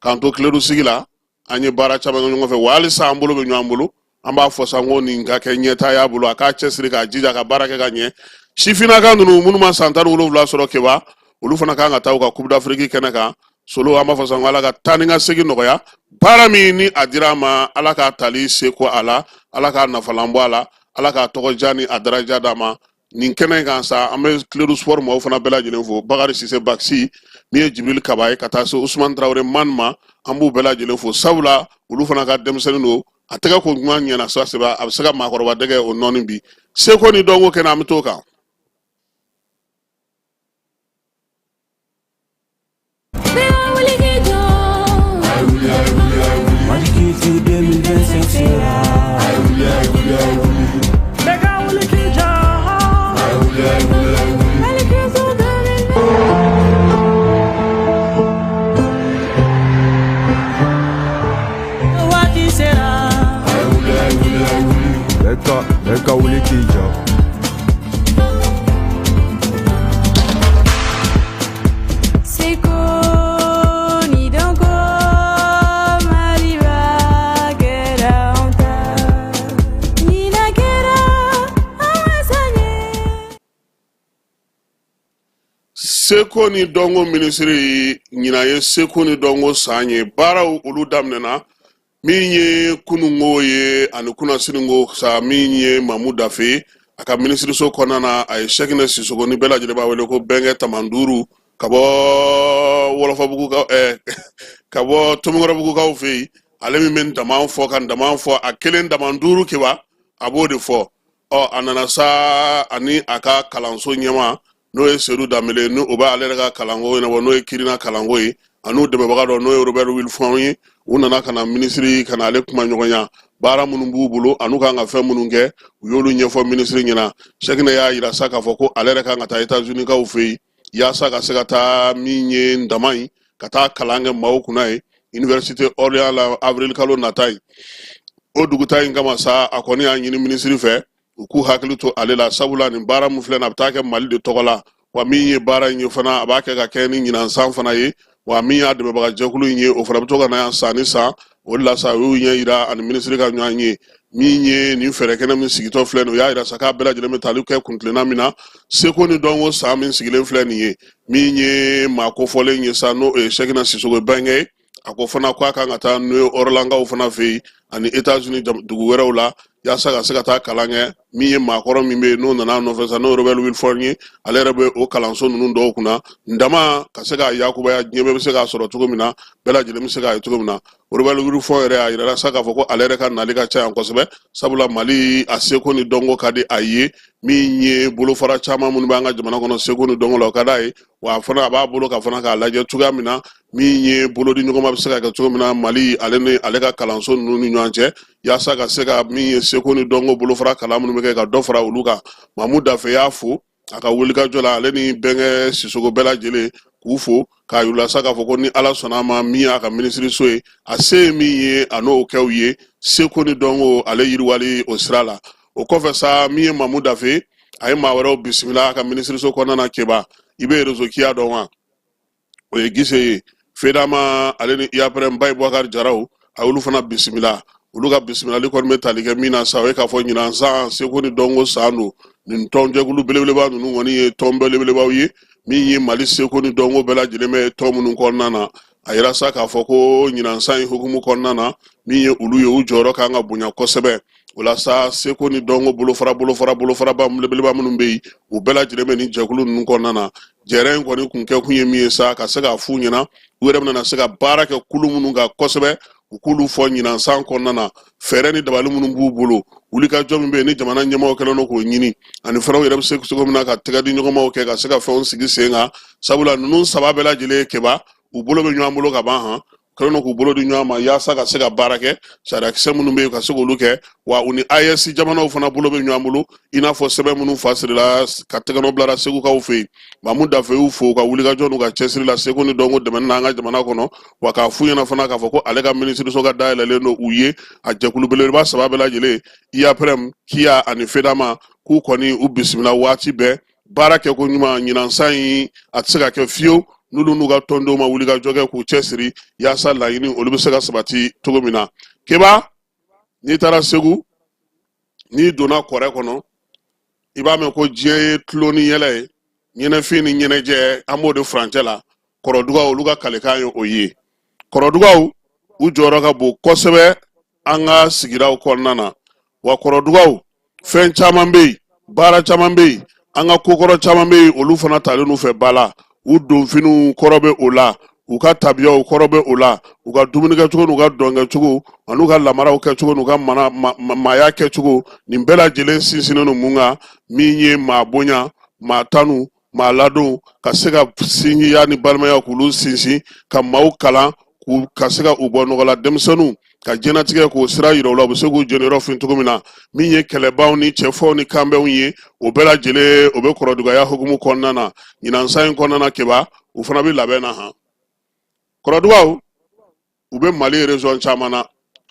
k'an to Kiledu sigi la, an ye baara caman kɛ ɲɔgɔn fɛ, wa halisa an bolo bɛ ɲɔgɔn bolo. An b'a fɔ sa ko nin ka kɛ ɲɛtaa y'a bolo, a k'a cɛsiri k'a jija ka baara kɛ ka ɲɛ. Sifinnaka ninnu minnu ma san 17 sɔrɔ Keba, olu fana kan ka taa u ka Coupe d'Afrique kɛnɛ kan. Solo, an b'a fɔ sa ko Ala ka taa ni ka segin nɔgɔya. Baara min ni a dira a ma, Ala k'a tali seko a la, Ala k'a nafalan bɔ a la, Ala k'a tɔgɔja ni a daraja d'a ma. Nin kɛnɛ in kan sa, an bɛ Kiledu Sport maaw fana bɛɛ lajɛlen fo, Bakari Sise Bakisi, min ye Jibril Kaba ye, ka taa se Usman Tarawele man ma, an b'u bɛɛ lajɛlen fo, sabula olu fana ka denmisɛnnin don. A tɛgɛ ko ɲuman ɲɛna sa sɛbɛ, a bɛ se ka maakɔrɔba dɛgɛ o nɔɔni bi. Seko ni dɔnko kɛnɛ, an bɛ t'o kan. Bɛɛ ka wuli k'i jɔ. Seko ni dɔnko, Maliba kɛra anw ta. Ɲinan kɛra an ka san ye. Seko ni dɔnko minisiri, ɲinan ye seko ni dɔnko san ye, baaraw olu daminɛna. Min ye kununko ye ani kunasininko sa, min ye Mamu Dafe a ka minisiriso kɔnɔna na, a ye Sɛkinɛ Sisoko, ni bɛɛ lajɛlen b'a wele ko Bɛnkɛ Taman Duuru, ka bɔ Wɔlɔfɔbugu ka bɔ Tomikɔrɔbugukaw fɛ yen, ale min bɛ ntaman fɔ ka ntaman fɔ a kelen taman duuru Keba, a b'o de fɔ. Ɔ a nana sa ani a ka kalanso ɲɛmaa, n'o ye Sedu Danbele, ni o bɛ ale yɛrɛ ka kalanko ɲɛnabɔ, n'o ye Kirina kalanko ye, an'u dɛmɛbaga dɔ, n'o ye Robert Wilfon ye. U nana ka na minisiri ka na ale kuma ɲɔgɔnya, baara minnu b'u bolo an'u kan ka fɛn minnu kɛ, u y'olu ɲɛfɔ minisiri ɲɛna. Sɛkinɛ y'a yira sa k'a fɔ ko ale yɛrɛ kan ka taa États-Unis-kaw fɛ yen, yaasa ka se ka taa min ye ntaman ye, ka taa kalan kɛ maaw kunna yen, Université Orléans la, avril kalo nata ye. O duguta in kama sa, a kɔni y'a ɲini minisiri fɛ u k'u hakili to ale la, sabula nin baara min filɛ nin, a bɛ taa kɛ Mali de tɔgɔ la, wa min ye baara in ye fana, a b'a kɛ ka kɛ ni ɲinan san fana ye, wa min y'a dɛmɛbaga jɛkulu in ye, o fana bɛ to ka na yan san ni san. O de la sa, u y'u ɲɛ yira ani minisiri ka ɲɔgɔn ye. Min ye nin fɛɛrɛ kɛnɛ min sigitɔ filɛ nin, o y'a yira sa k'a bɛɛ lajɛlen bɛ tali kɛ kuntilenna min na, seko ni dɔnko san min sigilen filɛ nin ye. Min ye maa kofɔlen ye sa, n'o ye Sɛkina Sisoko Bɛnkɛ ye, a ko fana ko a kan ka taa New Orleanskaw fana fɛ yen ani États-Unis dugu wɛrɛw la, yaasa ka se ka taa kalan kɛ. Min ye maakɔrɔ min bɛ yen n'o nana a nɔfɛ sa, n'o Robert Wilford ye, ale yɛrɛ bɛ o kalanso ninnu dɔw kunna, ntaman ka se k'a yakubaya, diɲɛ bɛɛ bɛ se k'a sɔrɔ cogo min na, bɛɛ lajɛlen bɛ se k'a ye cogo min na. Robert Wilford yɛrɛ y'a yira sa k'a fɔ ko ale yɛrɛ ka nali ka ca yan kosɛbɛ, sabula Mali a seko ni dɔnko ka di a ye. Min ye bolofara caman minnu bɛ an ka jamana kɔnɔ seko ni dɔnko la, o ka d'a ye, wa a fana a b'a bolo ka fana k'a lajɛ cogoya min na min ye bolodi ɲɔgɔnma bɛ se ka kɛ cogo min na Mali ale ni ale ka kalanso ninnu ni ɲɔgɔn cɛ, yaasa ka se ka min ye seko ni dɔnko bolofara kalan minnu bɛ kɛ, ka dɔ fara olu kan. Mamu Dafe y'a fo a ka wulikajɔ la, ale ni Bɛnkɛ Sisoko bɛɛ lajɛlen k'u fo, k'a yir'u la sa k'a fɔ ko ni Ala sɔnna a ma, min y'a ka minisiriso ye, a se ye min ye, a n'o kɛ u ye seko ni dɔnko ale yiriwali o sira la. O kɔfɛ sa, min ye Mamu Dafe, a ye maa wɛrɛw bisimila a ka minisiriso kɔnɔna na. Keba, i bɛ Rezokiya dɔn wa? O ye Gise ye. Fedama ale ni Iyapɛrɛn Bayi Bubakari Jaraw, a y'olu fana bisimila. Olu ka bisimilali kɔni bɛ tali kɛ min na sa, o ye k'a fɔ ɲinan san seko ni dɔnko san don. Nin tɔnjɛkulu belebeleba ninnu kɔni ye tɔn belebelebaw ye, min ye Mali seko ni dɔnko bɛɛ lajɛlen bɛ tɔn minnu kɔnɔna na. A yira sa k'a fɔ ko ɲinan san in hukumu kɔnɔna na, min ye olu ye, u jɔyɔrɔ kan ka bonya kosɛbɛ. O la sa, seko ni dɔnko bolofara bolofara bolofaraba belebeleba minnu bɛ yen, u bɛɛ lajɛlen bɛ nin jɛkulu ninnu kɔnɔna na. Jɛrɛ in kɔni kun kɛkun ye min ye sa, ka se k'a f'u ɲɛna u yɛrɛ bɛna se ka baara kɛ kulu minnu kan kosɛbɛ, u k'olu fɔ ɲinan san kɔnɔna na, fɛɛrɛ ni dabali minnu b'u bolo, wulikajɔ min bɛ yen ni jamana ɲɛmaaw kɛlen don k'o ɲini, ani fana u yɛrɛ bɛ se cogo min na ka tɛgɛ di ɲɔgɔnmaw kɛ ka se ka fɛnw sigi sen kan, sabula ninnu saba bɛɛ lajɛlen ye Keba, u bolo bɛ ɲɔgɔn bolo ka ban han. kɛlen don k'u bolo di ɲɔgɔn ma yaasa ka se ka baara kɛ sariyakisɛ minnu bɛ yen ka se k'olu kɛ wa u ni AES jamanaw fana bolo bɛ ɲɔgɔn bolo i n'a fɔ sɛbɛn minnu fa sirila ka tɛgɛnɔ bilara segukaw fɛ yen Mamu Dafe y'u fo u ka wulikajɔ n'u ka cɛsiri la seko ni dɔnko dɛmɛni na an ka jamana kɔnɔ wa k'a f'u ɲɛna fana k'a fɔ ko ale ka minisiriso ka dayɛlɛlen don u ye a jɛkulu belebeleba saba bɛɛ lajɛlen IAPREM KIA ani FEDAMA k'u kɔni u bisimila waati bɛɛ baara kɛ ko ɲuman ɲinansan in a tɛ se ka kɛ fiyewu n'olu n'u ka tɔndenw ma wulikajɔ kɛ k'u cɛsiri yaasa laɲini olu bɛ se ka sabati cogo min na keba n'i taara segu n'i donna kɔrɛ kɔnɔ i b'a mɛn ko diɲɛ ye tulon ni yɛlɛ ye ɲɛnɛfin ni ɲɛnajɛ an b'o de furancɛ la kɔrɔdugaw olu ka kalekan ye o ye kɔrɔdugaw u jɔyɔrɔ ka bon kosɛbɛ an ka sigidaw kɔnɔna na wa kɔrɔdugaw fɛn caman bɛ yen baara caman bɛ yen an ka kokɔrɔ caman bɛ yen olu fana talen n'u fɛ ba la u donfiniw kɔrɔ bɛ o la u ka tabiyaw kɔrɔ bɛ o la u ka dumunikɛcogo n'u ka dɔnkɛcogo an'u ka lamaraw kɛcogo n'u ka mana maaya kɛcogo nin bɛɛ lajɛlen sinsinnen don mun kan min ye maa bonya maa tanu maa ladon ka se ka sinjiya ni balimaya k'olu sinsin ka maaw kalan k'u ka se ka u bɔ nɔgɔ la denmisɛnninw ka diɲɛnatigɛ k'o sira yira u la u bɛ se k'u jeniyɔrɔ fin cogo min na min ye kɛlɛbaw ni cɛfaw ni kanbɛnw ye o bɛɛ lajɛlen o bɛ kɔrɔdugaya hukumu kɔnɔna na ɲinansan in kɔnɔna na keba u fana bɛ labɛn na han kɔrɔdugaw u bɛ mali région caman na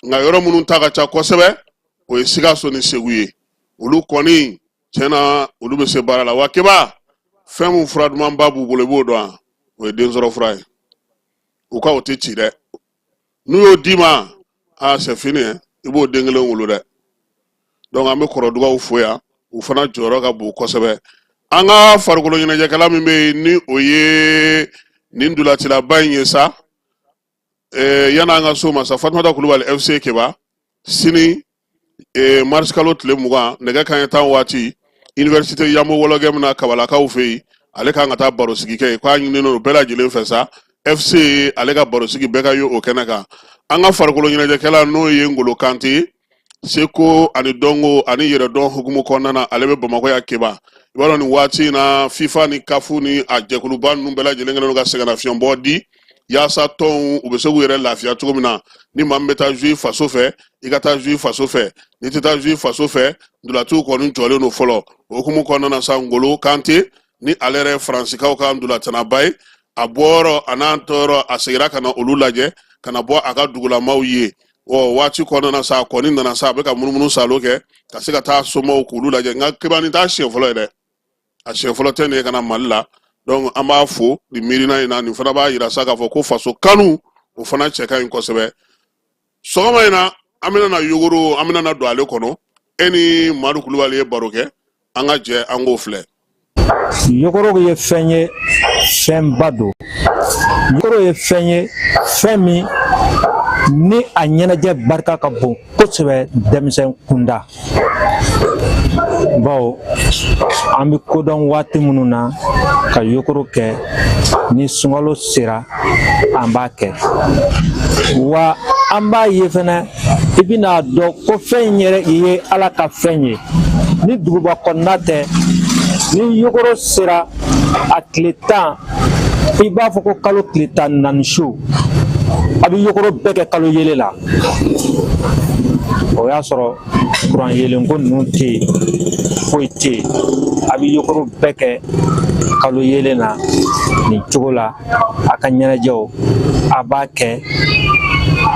nka yɔrɔ minnu ta ka ca kosɛbɛ o ye sikaso ni segu ye olu kɔni tiɲɛna olu bɛ se baara la wa keba fɛn min fura dumanba b'u bolo i b'o dɔn wa o ye densɔrɔ fura ye u ka o tɛ ci dɛ n'u y'o d'i ma aa c'est fini i b'o den kelen wolo dɛ donc an bɛ kɔrɔdugaw fo yan u fana jɔyɔrɔ ka bon kosɛbɛ an ka farikolo ɲɛnajɛkɛla min bɛ yen ni o ye nin ntolacilaba in ye sa yan'an ka s'o ma sa fatumata kulubali fc keba sini marisi kalo tile 20 nɛgɛ kanɲɛ 10 waati université yamo wɔlɔgɛ min na kabalakaw fɛ yen ale kan ka taa barosigi kɛ yen k'a ɲininen don bɛɛ lajɛlen fɛ sa fc ale ka barosigi bɛɛ ka ye o kɛnɛ kan an ka farikolo ɲɛnajɛkɛla n'o ye ngolo kante ye seko ani dɔnko ani yɛrɛdɔn hukumu kɔnɔna na ale bɛ bamakɔ yan keba i b'a dɔn nin waati in na fifa ni kafu ni a jɛkuluba ninnu bɛɛ lajɛlen kɛlen don ka sɛgɛnnafiɲɛbɔ di yaasa tɔnw u bɛ se k'u yɛrɛ lafiya cogo min na ni maa min bɛ taa jouer faso fɛ i ka taa jouer faso fɛ n'i tɛ taa jouer faso fɛ ntolaciw kɔni jɔlen don fɔlɔ o hukumu kɔnɔna na sa ngolo kante ni ale yɛrɛ ye faransikaw ka ntolatanaba ye a bɔyɔrɔ a n'a tɔyɔrɔ a seginna ka na olu lajɛ ka na bɔ a ka dugulamaw ye ɔ waati kɔnɔna na sa a kɔni nana sa a bɛ ka munumunu salo kɛ ka se ka taa somaw k'olu lajɛ nka keba nin t'a siɲɛ fɔlɔ ye dɛ a siɲɛ fɔlɔ tɛ nin ye ka na mali la donc an b'a fo nin miirina in na nin fana b'a yira sa k'a fɔ ko faso kanu o fana cɛ ka ɲi kosɛbɛ sɔgɔma in na an bɛna na yogoro an bɛna na don ale kɔnɔ e ni madu kulubali ye baro kɛ an ka jɛ an k'o filɛ yogoro ye fɛn ye fɛnba don yogoro ye fɛn ye fɛn min ni a ɲɛnajɛ barika ka bon kosɛbɛ denmisɛn kunda bawo an bɛ kodɔn waati minnu na ka yogoro kɛ ni sunkalo sera an b'a kɛ wa an b'a ye fɛnɛ i bɛna dɔn ko fɛn in yɛrɛ ye ala ka fɛn ye ni duguba kɔnɔna tɛ ni yogoro sera a tile 10 i b'a fɔ ko kalo tile 14 su a bɛ yogoro bɛɛ kɛ kalo yeelen la o y'a sɔrɔ kuran yeelenko ninnu tɛ yen foyi tɛ yen a bɛ yogoro bɛɛ kɛ kalo yeelen na nin cogo la a ka ɲɛnajɛw a b'a kɛ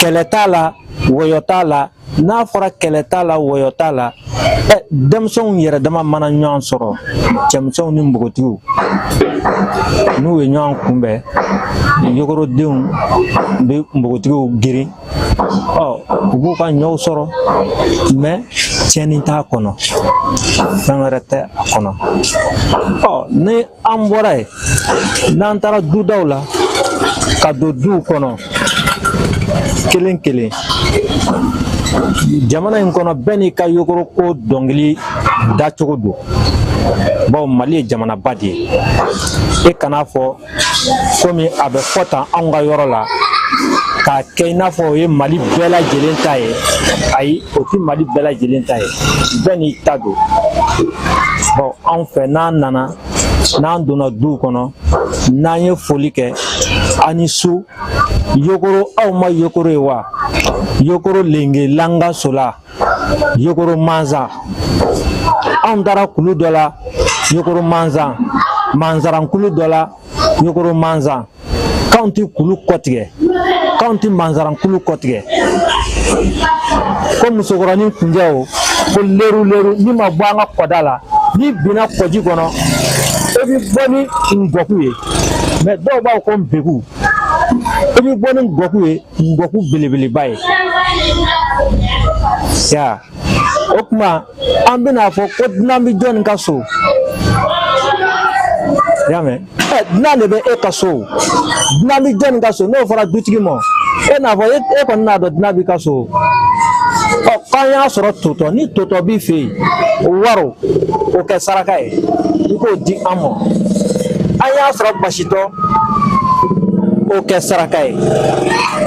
kɛlɛ t'a la wɔyɔ t'a la n'a fɔra kɛlɛ t'a la wɔyɔ t'a la ɛ denmisɛnw yɛrɛ dama mana ɲɔgɔn sɔrɔ cɛmisɛnw ni npogotigiw n'u ye ɲɔgɔn kunbɛn yogorodenw bɛ npogotigiw girin ɔ u b'u ka ɲɔw sɔrɔ mɛ tiɲɛni t'a kɔnɔ fɛn wɛrɛ tɛ a kɔnɔ ɔ ni an bɔra yen n'an taara dudaw la ka don duw kɔnɔ kelen kelen jamana in kɔnɔ bɛɛ n'i ka yogoro ko dɔnkili dacogo don bawo mali ye jamanaba de ye e kan'a fɔ komi a bɛ fɔ tan anw ka yɔrɔ la k'a kɛ i n'a fɔ o ye mali bɛɛ lajɛlen ta ye ayi o tɛ mali bɛɛ lajɛlen ta ye bɛɛ n'i ta don bon anw fɛ n'an nana n'an donna duw kɔnɔ n'an ye foli kɛ A ni su. Yokoro, aw ma yokoro ye wa? Yokoro lenge langa sola, yokoro manza. Anw taara kulu dɔ la, yokoro manzan, manzaran kulu dɔ la, yokoro manzan. K'anw tɛ kulu kɔtigɛ, k'anw tɛ manzaran kulu kɔtigɛ. Ko musokɔrɔnin kunjɛ o, ko leru leru, n'i ma bɔ an ka kɔda la, n'i binna kɔji kɔnɔ, e bɛ bɔ ni ngɔku ye. Mɛ dɔw b'a fɔ ko npeku. I bɛ bɔ ni ngɔku ye, ngɔku belebeleba ye. Ya, o tuma an bɛna fɔ ko dunan bɛ jɔnni ka so? I y'a mɛn? Ɛ, dunan de bɛ e ka so. Dunan bɛ jɔnni ka so? N'o fɔra dutigi ma, e n'a fɔ e kɔni n'a dɔn dunan b'i ka so. Ɔ, k'an y'a sɔrɔ totɔ, ni totɔ b'i fɛ yen, o waro, o kɛ saraka ye, i k'o di an ma. An y'a sɔrɔ basitɔ, o kɛ saraka ye.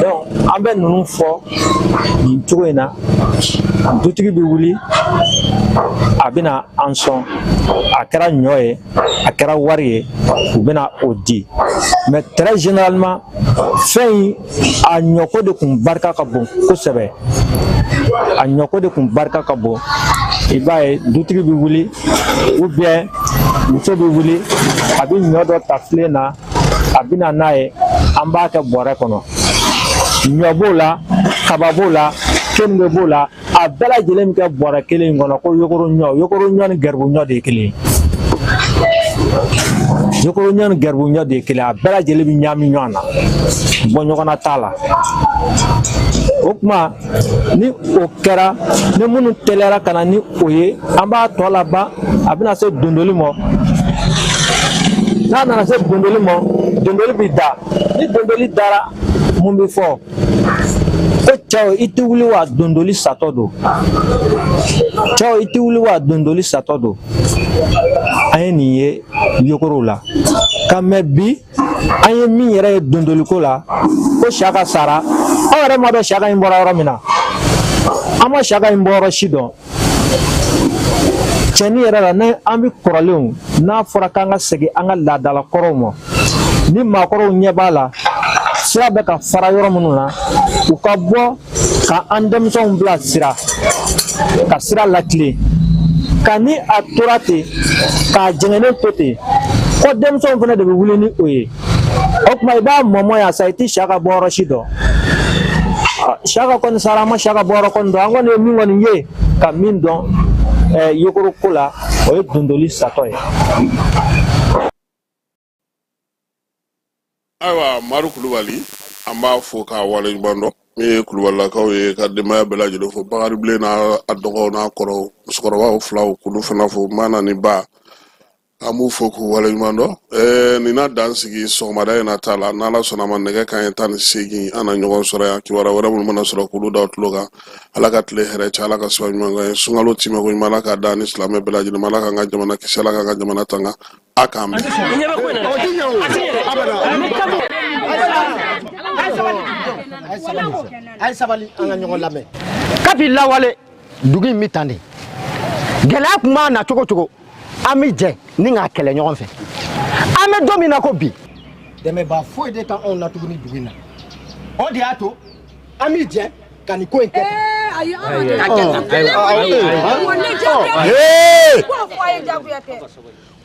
Donc an bɛ ninnu fɔ nin cogo in na. Dutigi bɛ wuli, a bɛna an sɔn, a kɛra ɲɔ ye, a kɛra wari ye, u bɛna o di. Mais très généralement, fɛn in a ɲɔko de kun barika ka bon kosɛbɛ, a ɲɔko de kun barika ka bon. I b'a ye, dutigi bɛ wuli ou bien muso bɛ wuli, a bɛ ɲɔ dɔ ta filen na, a bɛ na n'a ye, an b'a kɛ bɔrɛ kɔnɔ. Ɲɔ b'o la, kaba b'o la, keninge b'o la, a bɛɛ lajɛlen bɛ kɛ bɔrɛ kelen in kɔnɔ. Ko yokoro ɲɔ, yokoro ɲɔ ni garibu ɲɔ de ye kelen ye. Yokoro ɲɔ ni garibu ɲɔ de ye kelen ye. A bɛɛ lajɛlen bɛ ɲaami ɲɔgɔn na, bɔ ɲɔgɔnna t'a la. O tuma ni o kɛra, ni minnu teliyara ka na ni o ye, an b'a tɔ laban. A bɛna se dondoli ma. N'a nana se dondoli ma, dondoli bɛ da. Ni dondoli dara, mun bɛ fɔ? Ko cɛw, i tɛ wuli wa, dondoli satɔ don. Cɛw, i tɛ wuli wa, dondoli satɔ don. An ye nin ye yokorow la ka mɛn. Bi an ye min yɛrɛ ye dondoliko la, ko Siyaka sara, aw yɛrɛ m'a dɔn Siyaka in bɔra yɔrɔ min na. An ma Siyaka in bɔyɔrɔ si dɔn. Cɛnni yɛrɛ la, ni an bɛ kɔrɔlenw, n'a fɔra k'an ka segin an ka laadala kɔrɔw ma, ni maakɔrɔw ɲɛ b'a la sira bɛ ka fara yɔrɔ minnu na, u ka bɔ ka an denmisɛnw bila sira, ka sira latilen. Ka ni a tora ten, k'a jɛngɛnnen to ten, ko denmisɛnw fana de bɛ wuli ni o ye. O tuma i b'a mɔmɔ yan sa, i tɛ Siyaka bɔyɔrɔ si dɔn. Siyaka kɔni sara, an ma Siyaka bɔyɔrɔ kɔni dɔn. An kɔni ye min kɔni ye ka min dɔn yokoro ko la, o ye dondoli satɔ ye. Ayiwa, Madu Kulubali, an b'a fo k'a waleɲuman dɔn. Min ye Kulubalilakaw ye, ka denbaya bɛɛ lajɛlen fo, Bakari Bilen n'a a dɔgɔw n'a kɔrɔw, musokɔrɔbaw filaw, k'olu fana fo, Mana ni Ba, an b'u fo k'u waleɲuman dɔn. Nin na dan sigi sɔgɔmada in na ta la. N'Ala sɔnna ma, nɛgɛ kanɲɛ 18, an na ɲɔgɔn sɔrɔ yan. Kibaruya wɛrɛ minnu mana sɔrɔ, k'olu da tulo kan. Ala ka tile hɛrɛ cɛ, Ala ka saba ɲuman kan ye. Sunkalo timɛ ko ɲuman, Ala k'a da ni silamɛ bɛɛ lajɛlen ma. Ala k'an ka jamana kisi, Ala k'an ka jamana tanga. A k'an bɛn. A ye sabali, an ka ɲɔgɔn lamɛn. Kabi lawale, dugu in bɛ tan de. Gɛlɛya tun b'a na cogo cogo, an bɛ jɛ ni k'a kɛlɛ ɲɔgɔn fɛ. An bɛ don min na ko bi, dɛmɛbaa foyi de t'anw na tuguni dugu in na. O de y'a to an bɛ jɛ ka nin ko in kɛ tan. Ayi,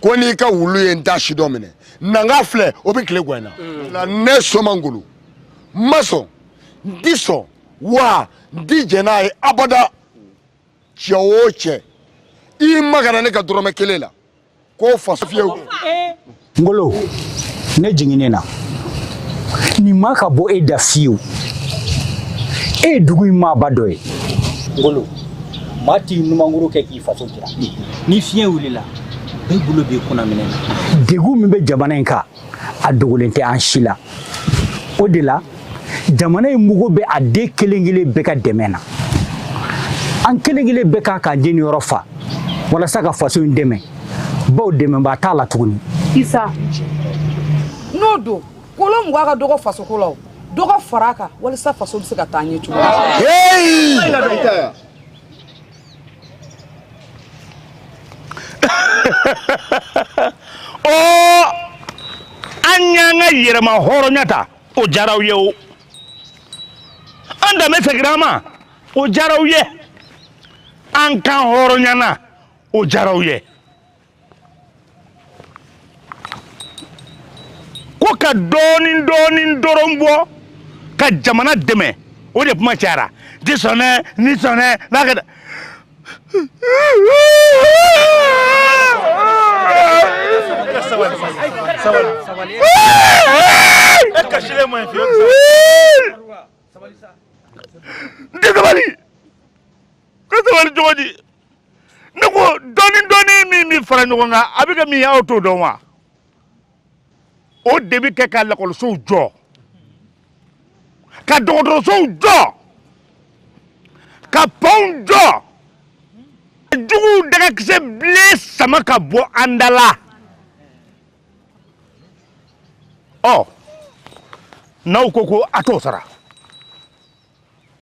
ko n'i ka wulu ye n ta si dɔ minɛ, nanga filɛ, o bɛ tile gɛn na. Ne Soma Ngolo n ma sɔn, n ti sɔn wa n ti jɛn n'a ye abada. Cɛ o cɛ, i magara ne ka dɔrɔmɛ kelen la, k'o faso fiyewu. Ngolo, ne jiginnen na nin ma ka bɔ e da fiyewu. E ye dugu in maaba dɔ ye. Ngolo, maa t'i numankuru kɛ k'i faso jira. Ni fiɲɛ wulila, bɛɛ bolo b'i kunna minɛ na. Degun min bɛ jamana in kan, a dogolen tɛ an si la. O de la, jamana in mago bɛ a den kelen kelen bɛɛ ka dɛmɛ na. An kelen kelen bɛɛ kan k'an jeniyɔrɔ fa walasa ka faso in dɛmɛ, bawo dɛmɛbaa t'a la tuguni. Isa, n'o don kolo 20 ka dɔgɔ fasoko la, o dɔ ka fara a kan walasa faso bɛ se ka taa ɲɛ cogo min. Ɔ, an An y'an ka yɛrɛma hɔrɔnya ta, o diyara aw ye o. An danbe seginna an ma, o diyara aw ye. An kan hɔrɔnyana, o diyara aw ye. Ko ka dɔɔnin dɔɔnin dɔrɔn bɔ ka jamana dɛmɛ, o de kuma cayara. Ti sɔn dɛ, ni sɔn dɛ, n'a kɛ. N tɛ sabali ka sabali cogo di? Ne ko dɔɔnin dɔɔnin min bɛ fara ɲɔgɔn kan, a bɛ kɛ min ye, aw t'o dɔn wa? O de bɛ kɛ ka lakɔlisow jɔ, ka dɔgɔtɔrɔsow jɔ, ka pɔnw jɔ, juguw dagakisɛ bilen sama ka bɔ an da la. Ɔ, n'aw ko ko a t'o sara.